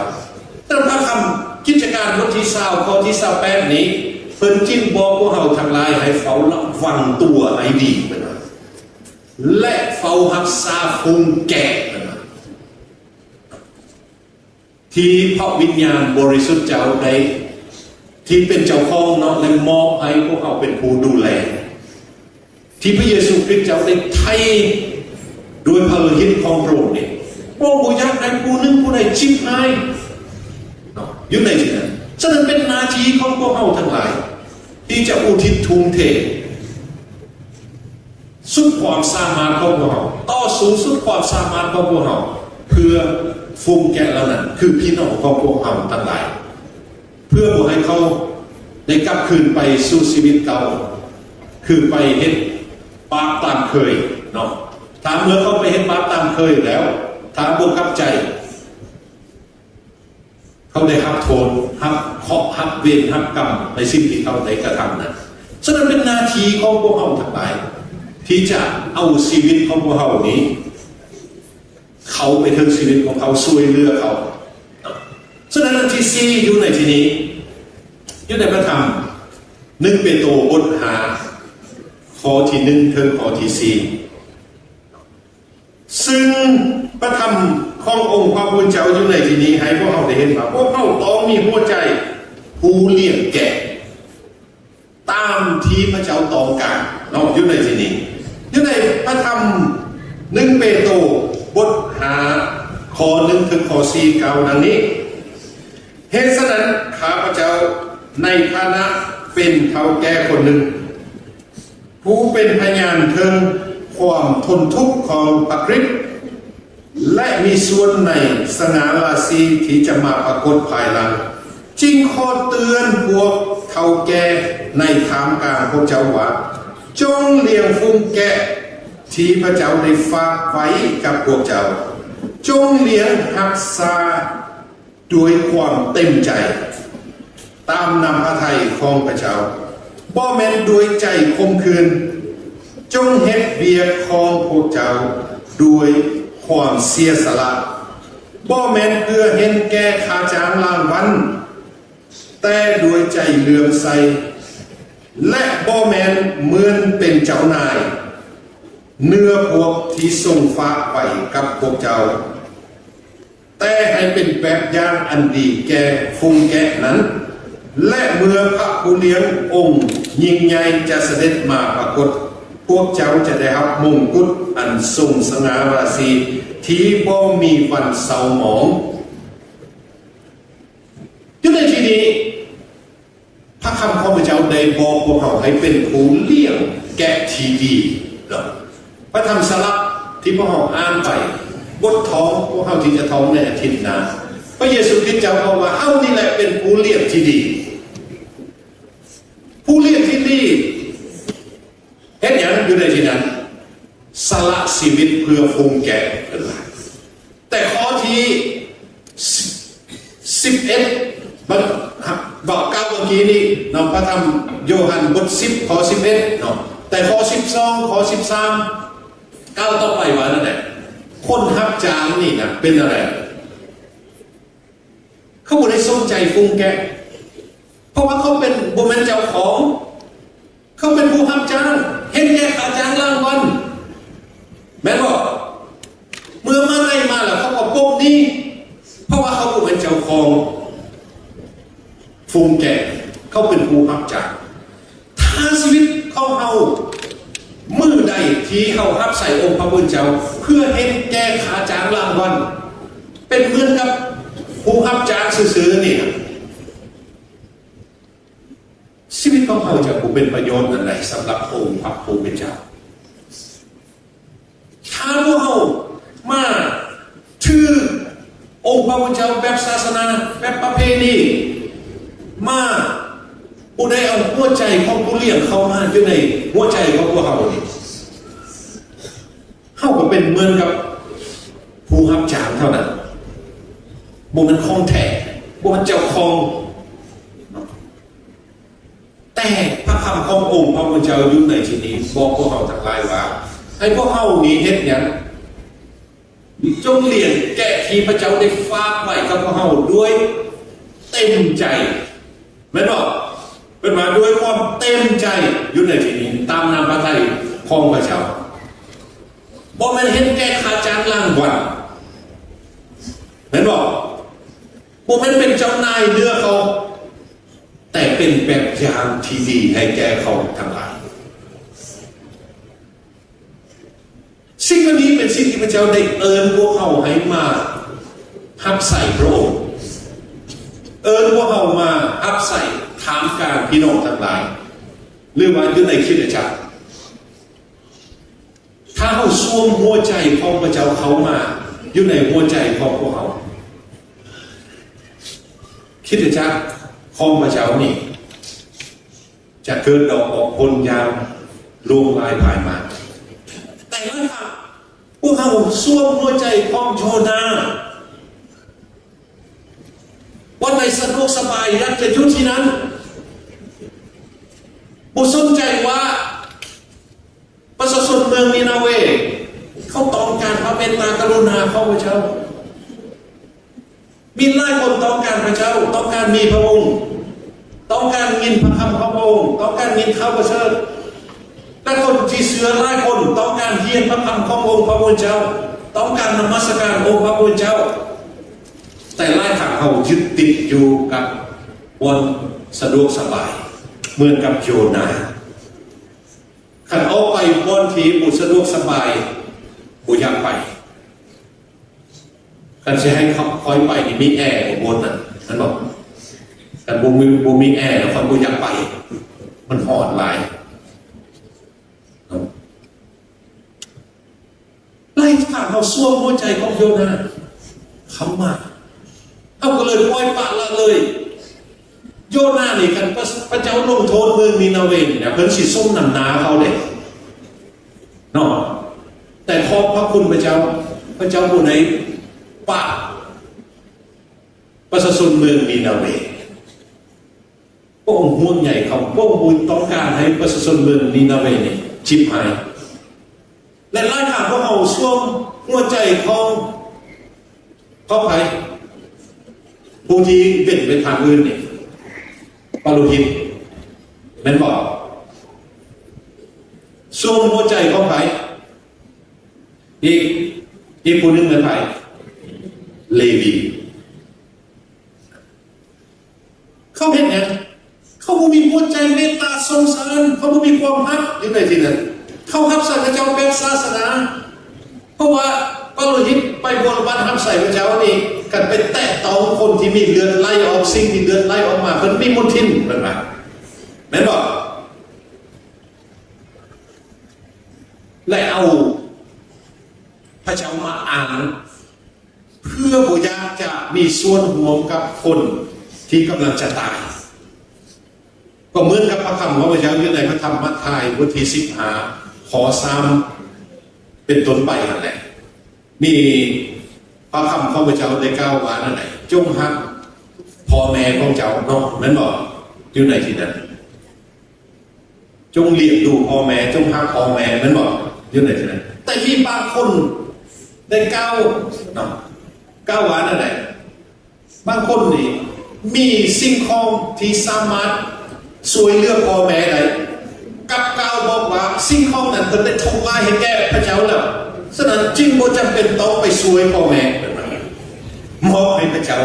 ຕາມພະຄຳກິດຈະການບົດທີຊາວ ຂໍ້ທີຊາວແປດນີ້ ເພິ່ນຈຶ່ງບອກພວກເຮົາທັງຫຼາຍໃຫ້ເຝົ້າລະວັງຕົວໃຫ້ດີ ເພິ່ນວ່າ ແລະ ເຝົ້າຮັກສາຝູງແກະ ເພິ່ນວ່າ ທີ່ພະວິນຍານບໍລິສຸດເຈົ້າໄດ້ ທີ່ເປັນເຈົ້າຂອງເນາະ ແລະ ມອບໃຫ້ພວກເຮົາເປັນຜູ້ດູແລ ທີ່ພະເຢຊູຄຣິດເຈົ້າໄດ້ໄຖ່ດ້ວຍພະໂລຫິດຂອງພະອົງນີ້. ພະອົງບໍ່ຢາກໃຫ້ຜູ້ໜຶ່ງຜູ້ໃດຈິບຫາຍເນາະ ຢູ່ໃນທີ່ນັ້ນ. ສະນັ້ນເປັນໜ້າທີ່ຂອງພວກເຮົາທັງຫຼາຍ ທີ່ຈະອຸທິດທຸ່ມເທ ສຸດຄວາມສາມາດຂອງພວກເຮົາ, ຕໍ່ສູ້ສຸດຄວາມສາມາດຂອງພວກເຮົາ ເພື່ອຝູງແກະເຫຼົ່ານັ້ນ ຄືພີ່ນ້ອງຂອງພວກເຮົາທັງຫຼາຍ, ເພື່ອບໍ່ໃຫ້ເຂົາໄດ້ກັບຄືນໄປສູ່ຊີວິດເກົ່າ, ຄືໄປເຮັດບາບຕາມເຄີຍເນາະ. ຖ້າເມື່ອເຂົາໄປເຮັດບາບຕາມເຄີຍແລ້ວ, ຖ້າບໍ່ກັບໃຈ, ເຂົາໄດ້ຮັບໂທດ, ຮັບເຄາະ, ຮັບເວນ, ຮັບກຳໃນສິ່ງທີ່ເຂົາໄດ້ກະທຳນັ້ນ. ສະນັ້ນເປັນໜ້າທີ່ຂອງພວກເຮົາທັງຫຼາຍ ທີ່ຈະເອົາຊີວິດຂອງພວກເຮົານີ້ເຂົ້າໄປເຖິງຊີວິດຂອງເຂົາ, ຊ່ວຍເຫຼືອເຂົາ. ສະນັ້ນອັນທີສີ່ຢູ່ໃນທີ່ນີ້ ຢູ່ໃນພະທຳໜຶ່ງເປໂຕບົດຫ້າ ຂໍ້ທີໜຶ່ງເຖິງຂໍ້ທີສີ່. ຊຶ່ງພະທຳຂອງອົງພະຜູ້ເປັນເຈົ້າຢູ່ໃນທີ່ນີ້ ໃຫ້ພວກເຮົາໄດ້ເຫັນວ່າ ພວກເຮົາຕ້ອງມີຫົວໃຈຜູ້ລ້ຽງແກະ ຕາມທີ່ພະເຈົ້າຕ້ອງການເນາະ ຢູ່ໃນທີ່ນີ້. ຢູ່ໃນພະທຳໜຶ່ງເປໂຕ ບົດຫ້າ ຂໍ້ໜຶ່ງເຖິງຂໍ້ສີ່ ກ່າວດັ່ງນີ້: ເຫດສະນັ້ນ ຂ້າພະເຈົ້າໃນຖານະເປັນເຖົ້າແກ່ຄົນໜຶ່ງ ຜູ້ເປັນພະຍານເຖິງຄວາມທົນທຸກຂອງພະຄຣິດ ແລະ ມີສ່ວນໃນສະຫງ່າລາຊີທີ່ຈະມາປາກົດພາຍຫຼັງ, ຈຶ່ງຂໍເຕືອນພວກເຖົ້າແກ່ໃນທ່າມກາງພວກເຈົ້າວ່າ, ຈົ່ງລ້ຽງຝູງແກະທີ່ພະເຈົ້າໄດ້ຝາກໄວ້ກັບພວກເຈົ້າ, ຈົ່ງລ້ຽງຮັກສາ ດ້ວຍຄວາມເຕັມໃຈ ຕາມນ້ຳພະໄທຂອງພະເຈົ້າ, ບໍ່ແມ່ນດ້ວຍໃຈຂົມຂືນ. ຈົ່ງເຮັດວຽກຂອງພວກເຈົ້າດ້ວຍຄວາມເສຍສະຫຼະ, ບໍ່ແມ່ນເພື່ອເຫັນແກ່ຄ່າຈ້າງລາງວັນ, ແຕ່ດ້ວຍໃຈເຫຼື້ອມໃສ, ແລະ ບໍ່ແມ່ນເໝືອນເປັນເຈົ້ານາຍເໜືອພວກທີ່ຊົງຝາກໄວ້ກັບພວກເຈົ້າ. ແຕ່ໃຫ້ເປັນແບບຢ່າງອັນດີແກ່ຝູງແກະນັ້ນ, ແລະ ເມື່ອພະຜູ້ລ້ຽງອົງຍິ່ງໃຫຍ່ຈະສະເດັດມາປາກົດ, ພວກເຈົ້າຈະໄດ້ຮັບມົງກຸດອັນຊົງສະຫງ່າລາຊີທີ່ບໍ່ມີວັນເສົ້າໝອງ. ຢູ່ໃນທີ່ນີ້ ພະຄຳຂອງພະເຈົ້າໄດ້ບອກພວກເຮົາໃຫ້ເປັນຜູ້ລ້ຽງແກະທີ່ດີເນາະ. ພະທຳສະຫຼັບທີ່ພວກເຮົາອ່ານໄປ ບົດທອງພວກເຮົາທີ່ຈະທ່ອງໃນອາທິດໜ້າ, ພະເຢຊູຄຣິດເຈົ້າບອກວ່າ ເຮົານີ້ແຫຼະເປັນຜູ້ລ້ຽງທີ່ດີ. ຜູ້ລ້ຽງທີ່ດີ ເຮັດຫຍັງຢູ່ໃນທີ່ນັ້ນ? ສະຫຼະຊີວິດເພື່ອຝູງແກະເພິ່ນວ່າ. ແຕ່ຂໍ້ທີສິບເອັດ ບາງ ບາງ ກ່າວເມື່ອກີ້ນີ້ເນາະ, ພະທຳໂຢຮັນບົດສິບ ຂໍ້ສິບເອັດເນາະ, ແຕ່ຂໍ້ສິບສອງ ຂໍ້ສິບສາມ ກ່າວຕໍ່ໄປວ່າແນວໃດ? ຄົນຮັບຈ້າງນີ້ນະເປັນແນວໃດ? ເຂົາບໍ່ໄດ້ສົນໃຈຝູງແກະ ເພາະວ່າເຂົາເປັນ ບໍ່ແມ່ນເຈົ້າຂອງ, ເຂົາເປັນຜູ້ຮັບຈ້າງ, ເຫັນແກ່ຄ່າຈ້າງລາງວັນ ແມ່ນບໍ່? ເມື່ອມາໄດ້ມາແລ້ວ ເຂົາກໍປົກໜີ້ ເພາະວ່າເຂົາບໍ່ແມ່ນເຈົ້າຂອງຝູງແກະ, ເຂົາເປັນຜູ້ຮັບຈ້າງ. ຖ້າຊີວິດຂອງເຮົາ ມື້ໃດທີ່ເຮົາຮັບໃຊ້ອົງພະຜູ້ເປັນເຈົ້າ ເພື່ອເຫັນແກ່ຄ່າຈ້າງລາງວັນ ເປັນເໝືອນກັບຜູ້ຮັບຈ້າງຊື່ໆນີ້ນະ, ຊີວິດຂອງເຮົາຈະບໍ່ເປັນປະໂຫຍດອັນໃດສຳລັບອົງພະຜູ້ເປັນເຈົ້າ. ຖ້າພວກເຮົາມາຖືອົງພະຜູ້ເຈົ້າແບບສາສະໜາ ແບບປະເພນີ ມາ ຜູ້ໃດເອົາຫົວໃຈຂອງຜູ້ລ້ຽງເຂົ້າມາຢູ່ໃນຫົວໃຈຂອງພວກເຮົານີ້ ເຮົາກໍເປັນເໝືອນກັບຜູ້ຮັບຈ້າງເທົ່ານັ້ນ ບໍ່ແມ່ນຂອງແທ້ ບໍ່ແມ່ນເຈົ້າຂອງ. ແຕ່ພະຄຳຂອງອົງພະຜູ້ເຈົ້າຢູ່ໃນທີ່ນີ້ ບອກພວກເຮົາທັງຫຼາຍວ່າ ໃຫ້ພວກເຮົານີ້ເຮັດຫຍັງ? ຈົ່ງລ້ຽງແກະທີ່ພະເຈົ້າໄດ້ຝາກໄວ້ກັບພວກເຮົາດ້ວຍເຕັມໃຈ. ແມ່ນບໍ່? ເພິ່ນວ່າດ້ວຍຄວາມເຕັມໃຈຢູ່ໃນທີ່ນີ້ ຕາມນ້ຳພະໄທຂອງພະເຈົ້າ. ບໍ່ແມ່ນເຮັດແກ່ຄ່າຈ້າງລາງວັນ. ແມ່ນບໍ່? ບໍ່ແມ່ນເປັນເຈົ້ານາຍເຫຼືອເຂົາ, ແຕ່ເປັນແບບຢ່າງທີ່ດີໃຫ້ແກ່ເຂົາທັງຫຼາຍ. ສິ່ງເຫຼົ່ານີ້ເປັນສິ່ງທີ່ພະເຈົ້າໄດ້ເອີ້ນພວກເຮົາໃຫ້ມາຮັບໃຊ້ພະອົງ, ເອີ້ນພວກເຮົາມາຮັບໃຊ້ທ່າມກາງພີ່ນ້ອງທັງຫຼາຍ, ຫຼືວ່າຢູ່ໃນຄຣິສຕະຈັກ. ຖ້າເຮົາສວມຫົວໃຈຂອງພະເຈົ້າເຂົ້າມາຢູ່ໃນຫົວໃຈຂອງພວກເຮົາ, ຄຣິສຕະຈັກຂອງພະເຈົ້ານີ້ ຈະເກີດດອກອອກຜົນຢ່າງຫຼວງຫຼາຍພາຍມາ. ແຕ່ວ່າຖ້າພວກເຮົາສວມຫົວໃຈຂອງໂຍນາ, ວັນໃດສະດວກສະບາຍ ຢາກຈະຢູ່ທີ່ນັ້ນ, ບໍ່ສົນໃຈວ່າປະຊາຊົນເມືອງນີນາເວ ເຂົາຕ້ອງການພະເມດຕາກະລຸນາຂອງພະເຈົ້າ. ມີຫຼາຍຄົນຕ້ອງການພະເຈົ້າ, ຕ້ອງການມີພະອົງ, ຕ້ອງການຍິນພະຄຳຂອງພະອົງ, ຕ້ອງການຍິນຂ່າວປະເສີດ. ແລະ ຄົນທີ່ເຊື່ອຫຼາຍຄົນຕ້ອງການຮຽນພະຄຳຂອງອົງພະຜູ້ເຈົ້າ, ຕ້ອງການນະມັດສະການອົງພະຜູ້ເຈົ້າ. ແຕ່ຫຼາຍຄັ້ງເຮົາຍຶດຕິດຢູ່ກັບບ່ອນສະດວກສະບາຍ ເໝືອນກັບໂຍນາ. ຄັນອອກໄປບ່ອນທີ່ບໍ່ສະດວກສະບາຍ ບໍ່ຢາກໄປ. ຄັນຊິໃຫ້ຂ້ອຍໄປນີ້ ມີແອບໍ່? ບໍ່ນະ, ແມ່ນບໍ່? ຄັນບໍ່ມີ, ບໍ່ມີແອແລ້ວ ຂ້ອຍບໍ່ຢາກໄປ, ມັນຮ້ອນຫຼາຍ. ຫຼາຍຄັ້ງເຮົາສວມຫົວໃຈຂອງໂຍນາເຂົ້າມາ, ເຮົາກໍເລີຍປ່ອຍປະລະເລີຍ. ໂຍນານີ້ ຄັນພະ, ພະເຈົ້າລົງໂທດເມືອງນີນາເວນີ້ນະ, ເພິ່ນຊິສົມນ້ຳໜ້າເຮົາເດ້ເນາະ. ແຕ່ຂອບພະຄຸນພະເຈົ້າ, ພະເຈົ້າບໍ່ໄດ້ປະປະຊາຊົນເມືອງນີນາເວ. ພະອົງຫ່ວງໃຍເຂົາ, ພະອົງບໍ່ຕ້ອງການໃຫ້ປະຊາຊົນເມືອງນີນາເວນີ້ຈິບຫາຍ. ແລະ ຫຼາຍຄັ້ງພວກເຮົາສວມຫົວໃຈຂອງ, ຂອງໃຜ? ຜູ້ທີ່ເວັນໄປທາງອື່ນນີ້ ປະໂລຫິດ, ແມ່ນບໍ່? ສວມຫົວໃຈຂອງໃຜ? ອີກ, ອີກຜູ້ໜຶ່ງແມ່ນໃຜ? ເລວີ. ເຂົາເຮັດຫຍັງ? ເຂົາບໍ່ມີຫົວໃຈເມດຕາສົງສານ, ເຂົາບໍ່ມີຄວາມຮັກຢູ່ໃນທີ່ນັ້ນ. ເຂົາຮັບໃຊ້ພະເຈົ້າແບບສາສະໜາ, ເພາະວ່າປະໂລຫິດໄປບົວລະບັດຮັບໃຊ້ພະເຈົ້ານີ້ ຄັນໄປແຕະຕ້ອງຄົນທີ່ມີເລືອດໄຫຼອອກ, ສິ່ງທີ່ເລືອດໄຫຼອອກມາ, ເພິ່ນມີມົນທິນ, ເພິ່ນວ່າ. ແມ່ນບໍ່? ແລະ ເອົາພະເຈົ້າມາອ້າງ ເພື່ອບໍ່ຢາກຈະມີສ່ວນຮ່ວມກັບຄົນທີ່ກຳລັງຈະຕາຍ. ກໍເໝືອນກັບພະຄຳຂອງພະເຈົ້າຢູ່ໃນພະທຳມັດທາຍ ບົດທີສິບຫ້າ ຂໍ້ສາມ ເປັນຕົ້ນໄປຫັ້ນແຫຼະ. ມີພະຄຳຂອງພະເຈົ້າໄດ້ກ່າວວ່ານັ້ນແຫຼະ, ຈົ່ງຮັກພໍ່ແມ່ຂອງເຈົ້າເນາະ, ແມ່ນບໍ່? ຢູ່ໃນທີ່ນັ້ນ. ຈົ່ງລ້ຽງດູພໍ່ແມ່, ຈົ່ງຮັກພໍ່ແມ່, ແມ່ນບໍ່? ຢູ່ໃນທີ່ນັ້ນ. ແຕ່ມີບາງຄົນໄດ້ກ່າວເນາະ, ກ່າວວ່າແນວໃດ? ບາງຄົນນີ້ມີສິ່ງຂອງທີ່ສາມາດຊ່ວຍເຫຼືອພໍ່ແມ່ໄດ້, ກັບກ່າວບອກວ່າສິ່ງຂອງນັ້ນເພິ່ນໄດ້ຖົວາຍໃຫ້ແກ່ພະເຈົ້າແລ້ວ, ສະນັ້ນຈຶ່ງບໍ່ຈຳເປັນຕ້ອງໄປຊ່ວຍພໍ່ແມ່, ມອບໃຫ້ພະເຈົ້າ.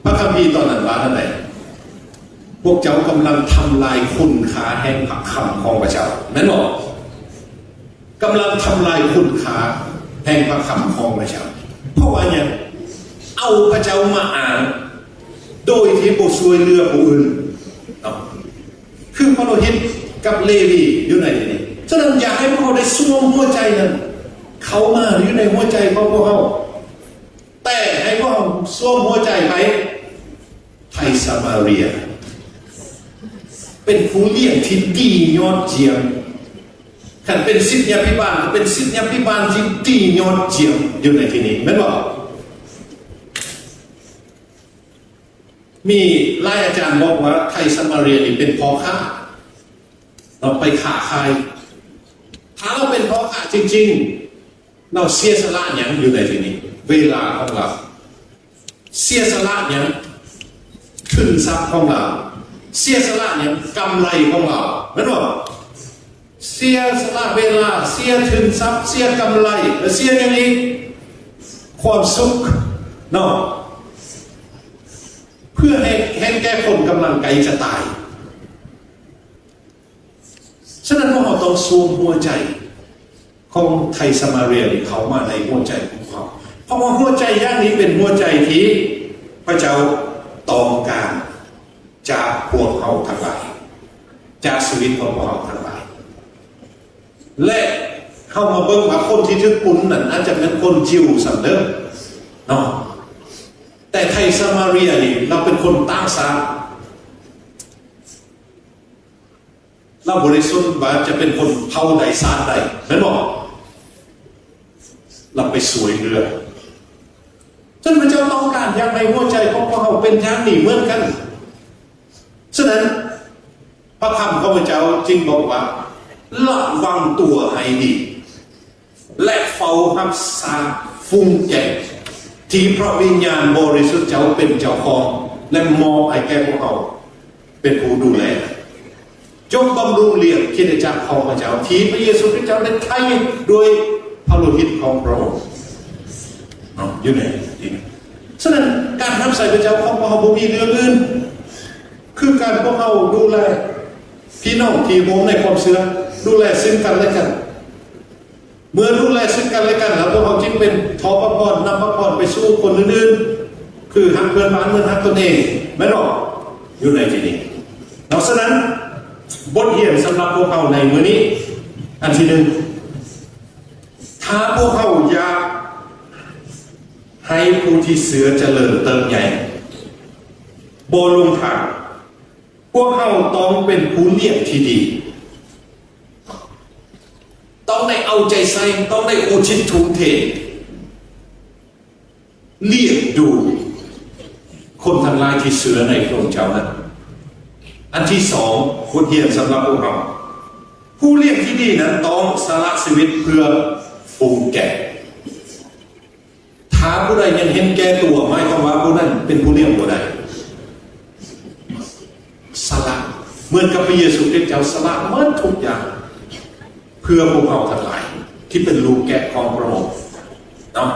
ພະຄຳພີຕອນນັ້ນວ່າແນວໃດ? ພວກເຈົ້າກຳລັງທຳລາຍຄຸນຄ່າແຫ່ງພະຄຳຂອງພະເຈົ້າ, ແມ່ນບໍ່? ກຳລັງທຳລາຍຄຸນຄ່າແຫ່ງພະຄຳຂອງພະເຈົ້າ. ເພາະວ່າຫຍັງ? ເອົາພະເຈົ້າມາອ້າງໂດຍທີ່ບໍ່ຊ່ວຍເຫຼືອຜູ້ອື່ນເນາະ. ຄືປະໂລຫິດກັບເລວີຢູ່ໃນທີ່ນີ້, ສະນັ້ນ ຢາກໃຫ້ພວກເຮົາໄດ້ສວມຫົວໃຈນັ້ນເຂົ້າມາຢູ່ໃນຫົວໃຈຂອງພວກເຮົາ, ແຕ່ໃຫ້ພວກເຮົາສວມຫົວໃຈໃຜ? ໄທສະມາເຣຍ ເປັນຜູ້ລ້ຽງທີ່ດີຍອດຢ້ຽມ. ຄັນເປັນສິດຍາພິບານ ກໍເປັນສິດຍາພິບານທີ່ດີຍອດຢ້ຽມຢູ່ໃນທີ່ນີ້ ແມ່ນບໍ່? ມີຫຼາຍອາຈານບອກວ່າ ໄທສະມາເຣຍນີ້ເປັນພໍ່ຄ້າ ເນາະ ໄປຄ້າຂາຍ. ຖ້າລາວເປັນພໍ່ຄ້າຈິງໆ ລາວເສຍສະຫຼະຫຍັງຢູ່ໃນທີ່ນີ້? ເວລາຂອງລາວ. ເສຍສະຫຼະຫຍັງ? ທຶນຊັບຂອງລາວ. ເສຍສະຫຼະຫຍັງ? ກຳໄລຂອງລາວ ແມ່ນບໍ່? ເສຍສະຫຼະເວລາ, ເສຍທຶນຊັບ, ເສຍກຳໄລ ແລະ ເສຍຫຍັງອີກ? ຄວາມສຸກເນາະ ເພື່ອໃຫ້ແຮງແກ່ຄົນກຳລັງໃກ້ຈະຕາຍ. ສະນັ້ນ ພວກເຮົາຕ້ອງສວມຫົວໃຈຂອງໄທສະມາເຣຍນີ້ເຂົ້າມາໃນຫົວໃຈຂອງເຮົາ, ເພາະວ່າຫົວໃຈຢ່າງນີ້ເປັນຫົວໃຈທີ່ພະເຈົ້າຕ້ອງການຈາກພວກເຮົາທັງຫຼາຍ, ຈາກຊີວິດຂອງພວກເຮົາທັງຫຼາຍ. ແລະ ເຮົາມາເບິ່ງວ່າຄົນທີ່ຖືກປຸ້ນນັ້ນອາດຈະແມ່ນຄົນຢິວຊ້ຳເດີເນາະ, ແຕ່ໄທສະມາເຣຍນີ້ ລາວເປັນຄົນຕ່າງຊາດ. ລາວບໍ່ໄດ້ສົນວ່າຈະເປັນຄົນເຜົ່າໃດຊາດໃດ ແມ່ນບໍ່? ລາວໄປຊ່ວຍເຫຼືອ. ສະນັ້ນ ພະເຈົ້າຕ້ອງການຢາກໃຫ້ຫົວໃຈຂອງພວກເຮົາເປັນຢ່າງນີ້ເໝືອນກັນ. ສະນັ້ນ ພະຄຳຂອງພະເຈົ້າຈຶ່ງບອກວ່າ ລະວັງຕົວໃຫ້ດີ ແລະ ເຝົ້າຮັກສາຝູງແກະ ທີ່ພະວິນຍານບໍລິສຸດເຈົ້າເປັນເຈົ້າຂອງ ແລະ ມອບໃຫ້ແກ່ພວກເຮົາເປັນຜູ້ດູແລ. ຈົ່ງບຳລຸງລ້ຽງຄຣິສຕະຈັກຂອງພະເຈົ້າ ທີ່ພະເຢຊູຄຣິສເຈົ້າໄດ້ໄຖ່ດ້ວຍພະໂລຫິດຂອງພະອົງເນາະ ຢູ່ໃນທີ່ນີ້. ສະນັ້ນ ການຮັບໃຊ້ພະເຈົ້າຂອງພວກເຮົາບໍ່ມີເລື່ອງອື່ນ ຄືການພວກເຮົາດູແລພີ່ນ້ອງທີ່ໂຮມໃນຄວາມເຊື່ອ, ດູແລຊຶ່ງກັນແລະກັນ. ເມື່ອດູແລຊຶ່ງກັນແລະກັນແລ້ວ ພວກເຮົາຈຶ່ງເປັນ ຂໍພະພອນ, ນຳພະພອນໄປສູ່ຄົນອື່ນໆ ຄືຮັກເພື່ອນບ້ານເໝືອນຮັກຕົນເອງ ແມ່ນບໍ່? ຢູ່ໃນທີ່ນີ້ເນາະ. ສະນັ້ນ ບົດຮຽນສຳລັບພວກເຮົາໃນມື້ນີ້ ອັນທີໜຶ່ງ, ຖ້າພວກເຮົາຢາກໃຫ້ຜູ້ທີ່ເຊື່ອຈະເລີນເຕີບໃຫຍ່ ບໍ່ຫຼົງທາງ, ພວກເຮົາຕ້ອງເປັນຜູ້ລ້ຽງທີ່ດີ, ຕ້ອງໄດ້ເອົາໃຈໃສ່, ຕ້ອງໄດ້ອຸທິດທຸ່ມເທ ລ້ຽງດູຄົນທັງຫຼາຍທີ່ເຊື່ອໃນພະອົງເຈົ້ານັ້ນ. ອັນທີສອງ, ບົດຮຽນສຳລັບພວກເຮົາ, ຜູ້ລ້ຽງທີ່ດີນັ້ນຕ້ອງສະຫຼະຊີວິດເພື່ອຝູງແກະ. ຖ້າຜູ້ໃດຍັງເຫັນແກ່ຕົວ, ໝາຍຄວາມວ່າຜູ້ນັ້ນເປັນຜູ້ລ້ຽງບໍ່ໄດ້. ສະຫຼະ ເໝືອນກັບພະເຢຊູຄຣິສເຈົ້າສະຫຼະໝົດທຸກຢ່າງ ເພື່ອພວກເຮົາທັງຫຼາຍທີ່ເປັນລູກແກະຂອງພະອົງເນາະ.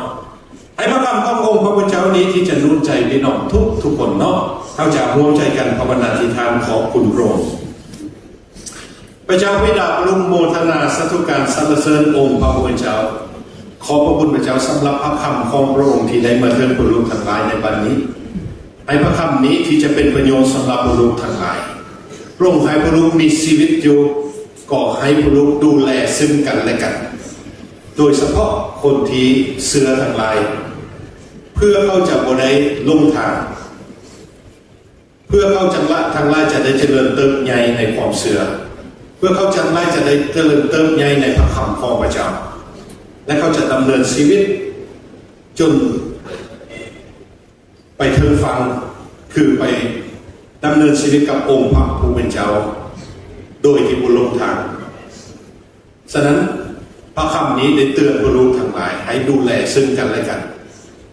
ໃຫ້ພະຄຳຂອງອົງພະຜູ້ເຈົ້ານີ້ທີ່ຈະໜູນໃຈພີ່ນ້ອງທຸກໆຄົນເນາະ. ເຮົາຈະຮ່ວມໃຈກັນພາວະນາອະທິຖານຂອບຄຸນພະອົງ. ພະເຈົ້າບິດາ ພະອົງໂມທະນາສາທຸການສັນລະເສີນອົງພະຜູ້ເປັນເຈົ້າ. ຂອບພະຄຸນພະເຈົ້າສຳລັບພະຄຳຂອງພະອົງທີ່ໄດ້ມາເຖິງພວກລູກທັງຫຼາຍໃນບັດນີ້. ໃຫ້ພະຄຳນີ້ທີ່ຈະເປັນປະໂຫຍດສຳລັບພວກລູກທັງຫຼາຍ. ພະອົງໃຫ້ພວກລູກມີຊີວິດຢູ່, ກໍໃຫ້ພວກລູກດູແລຊຶ່ງກັນແລະກັນ, ໂດຍສະເພາະຄົນທີ່ເຊື່ອທັງຫຼາຍ, ເພື່ອເຂົາຈະບໍ່ໄດ້ຫຼົງທາງ. ເພື່ອເຂົາທັງຫຼາຍຈະໄດ້ຈະເລີນເຕີບໃຫຍ່ໃນຄວາມເຊື່ອ, ເພື່ອເຂົາທັງຫຼາຍຈະໄດ້ຈະເລີນເຕີບໃຫຍ່ໃນພະຄຳຂອງພະເຈົ້າ, ແລະ ເຂົາຈະດຳເນີນຊີວິດຈົນໄປເຖິງຝັ່ງ, ຄືໄປດຳເນີນຊີວິດກັບອົງພະຜູ້ເປັນເຈົ້າ ໂດຍທີ່ບໍ່ຫຼົງທາງ. ສະນັ້ນ ພະຄຳນີ້ໄດ້ເຕືອນພວກລູກທັງຫຼາຍໃຫ້ດູແລຊຶ່ງກັນແລະກັນ,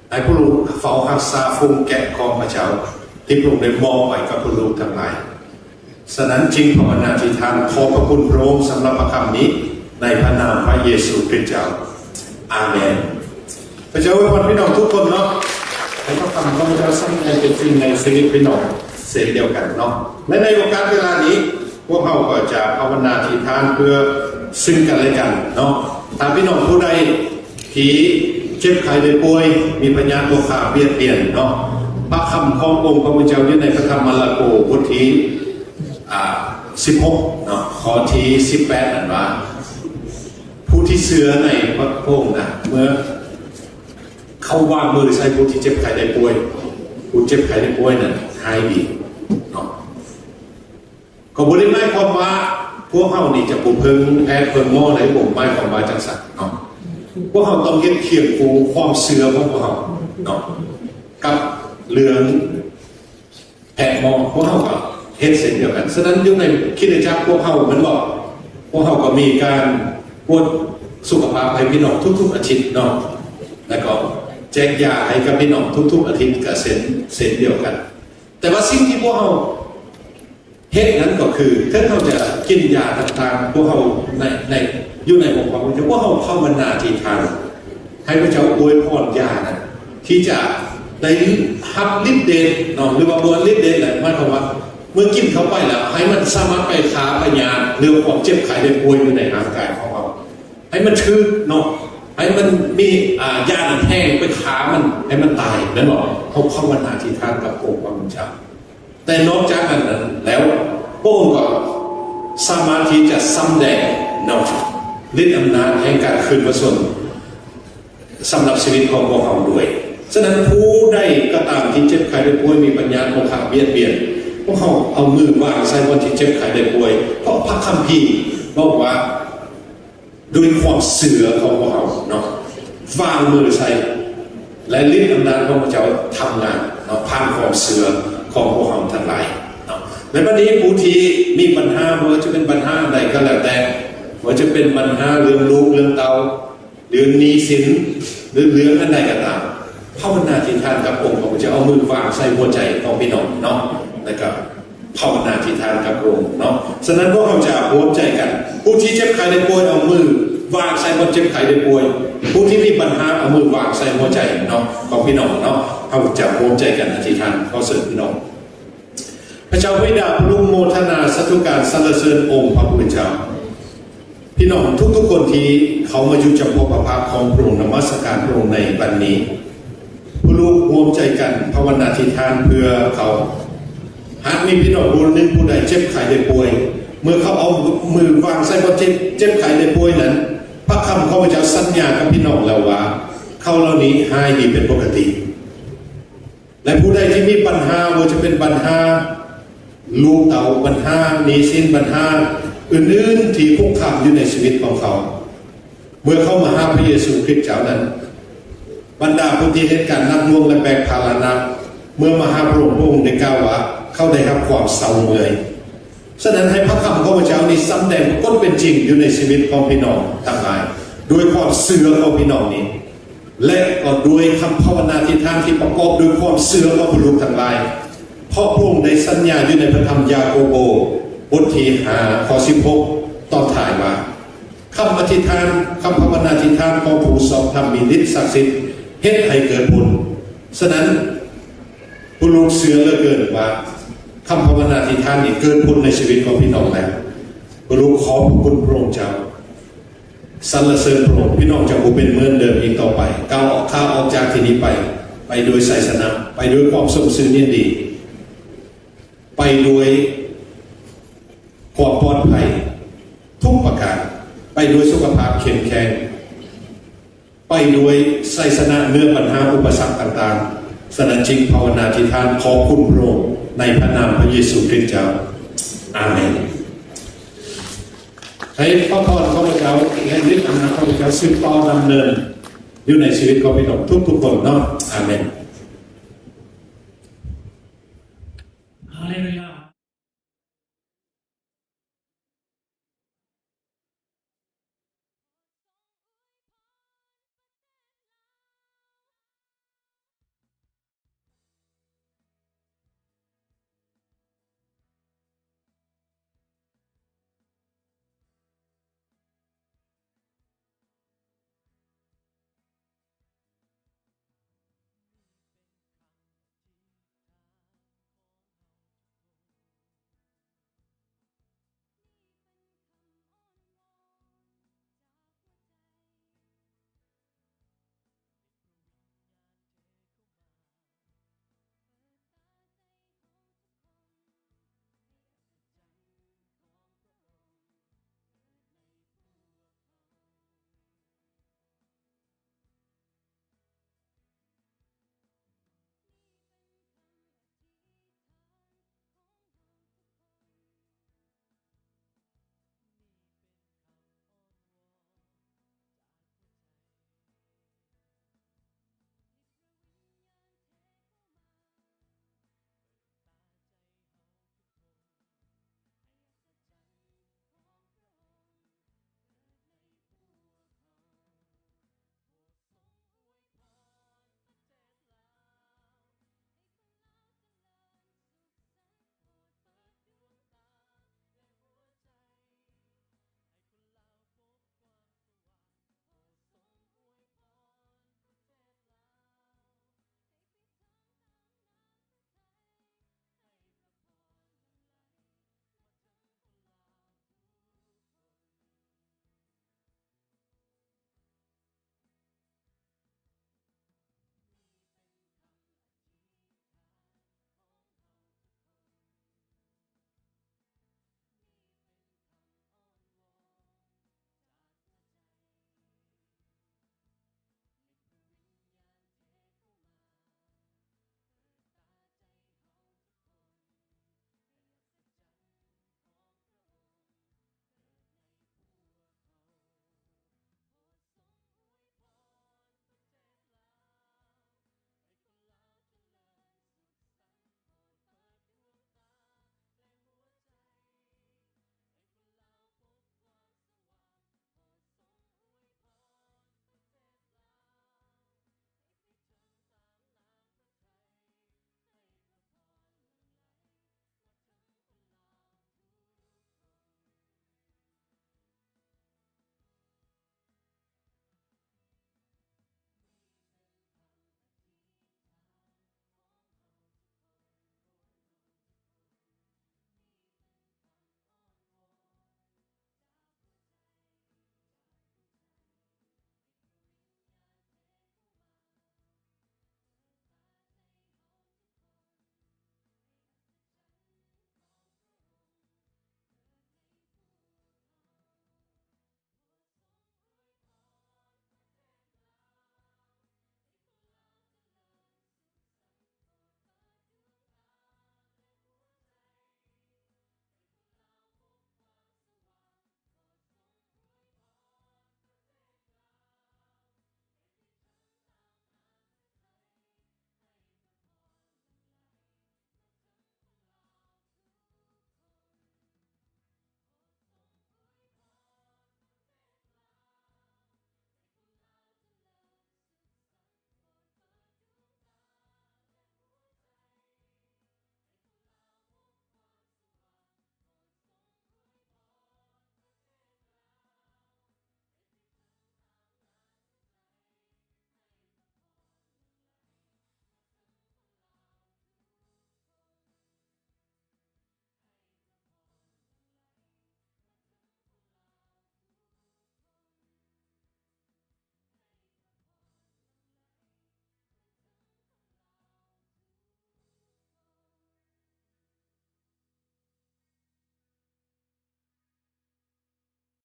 ໃຫ້ພວກລູກເຝົ້າຮັກສາຝູງແກະຂອງພະເຈົ້າ ທີ່ພະອົງໄດ້ມອບໄວ້ກັບພວກລູກທັງຫຼາຍ. ສະນັ້ນ ຈຶ່ງພາວະນາອະທິຖານ ຂອບພະຄຸນພະອົງສຳລັບພະຄຳນີ້ ໃນພະນາມພະເຢຊູຄຣິສເຈົ້າ. ອາເມນ. ພະເຈົ້າອວຍພອນພີ່ນ້ອງທຸກຄົນເນາະ, ໃຫ້ພະຄຳຂອງພະເຈົ້າສ້ຳໃຫຍ່ເປັນຈິງໃນຊີວິດພີ່ນ້ອງເຊັ່ນດຽວກັນເນາະ. ແລະ ໃນໂອກາດເວລານີ້ ພວກເຮົາກໍຈະພາວະນາອະທິຖານເພື່ອຊຶ່ງກັນແລະກັນເນາະ. ຖ້າພີ່ນ້ອງຜູ້ໃດທີ່ເຈັບໄຂ້ໄດ້ປ່ວຍ, ມີພະຍາດໂລຄາບຽດບຽນເນາະ, ພະຄຳຂອງອົງພະພຸດທະເຈົ້າຢູ່ໃນພະທຳມາລະໂກ ບົດທີ ອ່າ ສິບຫົກເນາະ, ຂໍ້ທີສິບແປດ ນັ້ນວ່າ ທີ່ເຊື່ອໃນພະອົງນະ ເມື່ອເຂົາວາງມືໃສ່ຜູ້ທີ່ເຈັບໄຂ້ໄດ້ປ່ວຍ ຜູ້ເຈັບໄຂ້ໄດ້ປ່ວຍນັ້ນຫາຍດີເນາະ. ກໍບໍ່ໄດ້ໝາຍຄວາມວ່າພວກເຮົານີ້ຈະບໍ່ເພິ່ງແພດເພິ່ງໝໍໃດ ບໍ່ໝາຍຄວາມວ່າຈັ່ງຊັ້ນເນາະ. ພວກເຮົາຕ້ອງເຮັດຄຽງຄູ່ຄວາມເຊື່ອຂອງພວກເຮົາເນາະ ກັບເລື່ອງ ແພດໝໍ ພວກເຮົາກໍເຮັດເຊັ່ນດຽວກັນ. ສະນັ້ນຢູ່ໃນຄຣິສຕະຈັກພວກເຮົາແມ່ນບໍ່ ພວກເຮົາກໍມີການກວດສຸຂະພາບໃຫ້ພີ່ນ້ອງທຸກໆອາທິດເນາະ ແລ້ວກໍແຈກຢາໃຫ້ກັບພີ່ນ້ອງທຸກໆອາທິດກໍເຊັ່ນ ເຊັ່ນດຽວກັນ. ແຕ່ວ່າສິ່ງທີ່ພວກເຮົາເຮັດນັ້ນກໍຄື ເຖິງເຮົາຈະກິນຢາຕ່າງໆ ພວກເຮົາໃນ ໃນ ຢູ່ໃນອົງຄວາມເປັນເຈົ້າ ພວກເຮົາພາວະນາອະທິຖານ ໃຫ້ພະເຈົ້າອວຍພອນຢານັ້ນ ທີ່ຈະໄດ້ຮັບລິດເດດເນາະ ຫຼືວ່າບໍ່ລິດເດດແຫຼະ ໝາຍຄວາມວ່າເມື່ອກິນເຂົ້າໄປແລ້ວ ໃຫ້ມັນສາມາດໄປຂ້າພະຍາດ ຫຼືຄວາມເຈັບໄຂ້ໄດ້ປ່ວຍຢູ່ໃນຮ່າງກາຍຂອງເຮົາ ໃຫ້ມັນຖືກເນາະ ໃຫ້ມັນມີ ອາ ຢານັ້ນແຮງໄປຂ້າມັນ ໃຫ້ມັນຕາຍ ແມ່ນບໍ່? ເຮົາພາວະນາອະທິຖານກັບອົງພະຜູ້ເຈົ້າ. ແຕ່ນອກຈາກນັ້ນແລ້ວ ພະອົງກໍສາມາດທີ່ຈະສຳແດງເນາະ ລິດອຳນາດແຫ່ງການຄືນພະຊົນ ສຳລັບຊີວິດຂອງພວກເຮົາດ້ວຍ. ສະນັ້ນ ຜູ້ໃດກໍຕາມທີ່ເຈັບໄຂ້ໄດ້ປ່ວຍ ມີພະຍາດໂລຄະບຽດບຽນ ພວກເຮົາເອົາມືວາງໃສ່ບ່ອນທີ່ເຈັບໄຂ້ໄດ້ປ່ວຍ ເພາະພະຄຳພີບອກວ່າ ດ້ວຍຄວາມເຊື່ອຂອງພວກເຮົາເນາະ ວາງມືໃສ່ ແລະ ລິດອຳນາດຂອງພະເຈົ້າທຳງານເນາະ ຜ່ານຄວາມເຊື່ອຂອງພວກເຮົາທັງຫຼາຍເນາະ. ແລະ ບັດນີ້ຜູ້ທີ່ມີບັນຫາ ບໍ່ວ່າຈະເປັນບັນຫາອັນໃດກໍແລ້ວແຕ່ ບໍ່ວ່າຈະເປັນບັນຫາເລື່ອງລູກເລື່ອງເຕົ້າ ເລື່ອງໜີ້ສິນ ຫຼືເລື່ອງອັນໃດກໍຕາມ ພາວະນາອະທິຖານກັບອົງຂອງພະເຈົ້າ ເອົາມືວາງໃສ່ຫົວໃຈຂອງພີ່ນ້ອງເນາະ ແລ້ວກໍພາວະນາອະທິຖານກັບອົງເນາະ. ສະນັ້ນ ພວກເຮົາຈະຮ່ວມໃຈກັນ ຜູ້ທີ່ເຈັບໄຂ້ໄດ້ປ່ວຍ ເອົາມືວາງໃສ່ບ່ອນເຈັບໄຂ້ໄດ້ປ່ວຍ ຜູ້ທີ່ມີບັນຫາ ເອົາມືວາງໃສ່ຫົວໃຈເນາະ ຂອງພີ່ນ້ອງເນາະ. ເຮົາຈະຮ່ວມໃຈກັນອະທິຖານ. ຂໍເຊີນພີ່ນ້ອງ. ພະເຈົ້າພະບິດາ ພະລູກໂມທະນາສາທຸການສັນລະເສີນອົງພະຜູ້ເປັນເຈົ້າ. ພີ່ນ້ອງທຸກໆຄົນທີ່ເຂົ້າມາຢູ່ຈຳພວກພະພັກຂອງພະອົງ ນະມັດສະການພະອົງໃນວັນນີ້ ພະລູກຮ່ວມໃຈກັນພາວະນາອະທິຖານເພື່ອເຂົາ. ຫາກມີພີ່ນ້ອງຜູ້ໜຶ່ງຜູ້ໃດເຈັບໄຂ້ໄດ້ປ່ວຍ ເມື່ອເຂົາເອົາມືວາງໃສ່ຄົນເຈັບ ເຈັບໄຂ້ໄດ້ປ່ວຍນັ້ນ ພະຄຳຂອງພະເຈົ້າສັນຍາກັບພີ່ນ້ອງແລ້ວວ່າ ເຂົາເຫຼົ່ານີ້ຫາຍດີເປັນປົກກະຕິ. ແລະ ຜູ້ໃດທີ່ມີບັນຫາ ບໍ່ວ່າຈະເປັນບັນຫາລູກເຕົ້າ, ບັນຫາໜີ້ສິນ, ບັນຫາອື່ນໆທີ່ຄຸກຄາມຢູ່ໃນຊີວິດຂອງເຂົາ, ເມື່ອເຂົາມາຫາພະເຢຊູຄຣິດເຈົ້ານັ້ນ, ບັນດາຜູ້ທີ່ເຮັດການໜັກໜ່ວງ ແລະ ແບກພາລະໜັກ, ເມື່ອມາຫາພະອົງ, ພະອົງໄດ້ກ່າວວ່າ ເຂົາໄດ້ຮັບຄວາມເຊົາເມື່ອຍ. ສະນັ້ນ ໃຫ້ພະຄຳຂອງພະເຈົ້ານີ້ສຳແດງປາກົດເປັນຈິງຢູ່ໃນຊີວິດຂອງພີ່ນ້ອງທັງຫຼາຍ ດ້ວຍຄວາມເຊື່ອຂອງພີ່ນ້ອງນີ້ ແລະ ກໍດ້ວຍຄຳພາວະນາອະທິຖານທີ່ປະກອບດ້ວຍຄວາມເຊື່ອຂອງພະລູກທັງຫຼາຍ, ເພາະພະອົງໄດ້ສັນຍາຢູ່ໃນພະທຳຢາໂກໂບ ບົດທີຫ້າ ຂໍ້ສິບຫົກ ຕອນທ້າຍວ່າ ຄຳອະທິຖານ, ຄຳພາວະນາອະທິຖານຂອງຜູ້ຊອບທຳມີລິດສັກສິດເຮັດໃຫ້ເກີດຜົນ. ສະນັ້ນ ພະລູກເຊື່ອເຫຼືອເກີນວ່າ ຄຳພາວະນາອະທິຖານນີ້ເກີດຜົນໃນຊີວິດຂອງພີ່ນ້ອງແລ້ວ. ພະລູກຂອບພະຄຸນພະອົງເຈົ້າ. ສັນລະເສີນພະອົງ, ພີ່ນ້ອງຈະບໍ່ເປັນເໝືອນເດີມອີກຕໍ່ໄປ. ກ້າວອອກ, ກ້າວອອກຈາກທີ່ນີ້ໄປ, ໄປດ້ວຍໄຊຊະນະ, ໄປດ້ວຍຄວາມຊົມຊື່ນຍິນດີ, ໄປດ້ວຍຄວາມປອດໄພທຸກປະການ, ໄປດ້ວຍສຸຂະພາບເຂັ້ມແຂງ, ໄປດ້ວຍໄຊຊະນະເໜືອບັນຫາອຸປະສັກຕ່າງໆ. ສະນັ້ນຈຶ່ງພາວະນາອະທິຖານຂອບຄຸນພະອົງໃນພະນາມພະເຢຊູຄຣິດເຈົ້າ. ອາເມນ. ໃຫ້ພະພອນຂອງພະເຈົ້າ ແລະ ລິດອຳນາດຂອງພະເຈົ້າສືບຕໍ່ດຳເນີນຢູ່ໃນຊີວິດຂອງພີ່ນ້ອງທຸກໆຄົນເນາະ. ອາເມນ.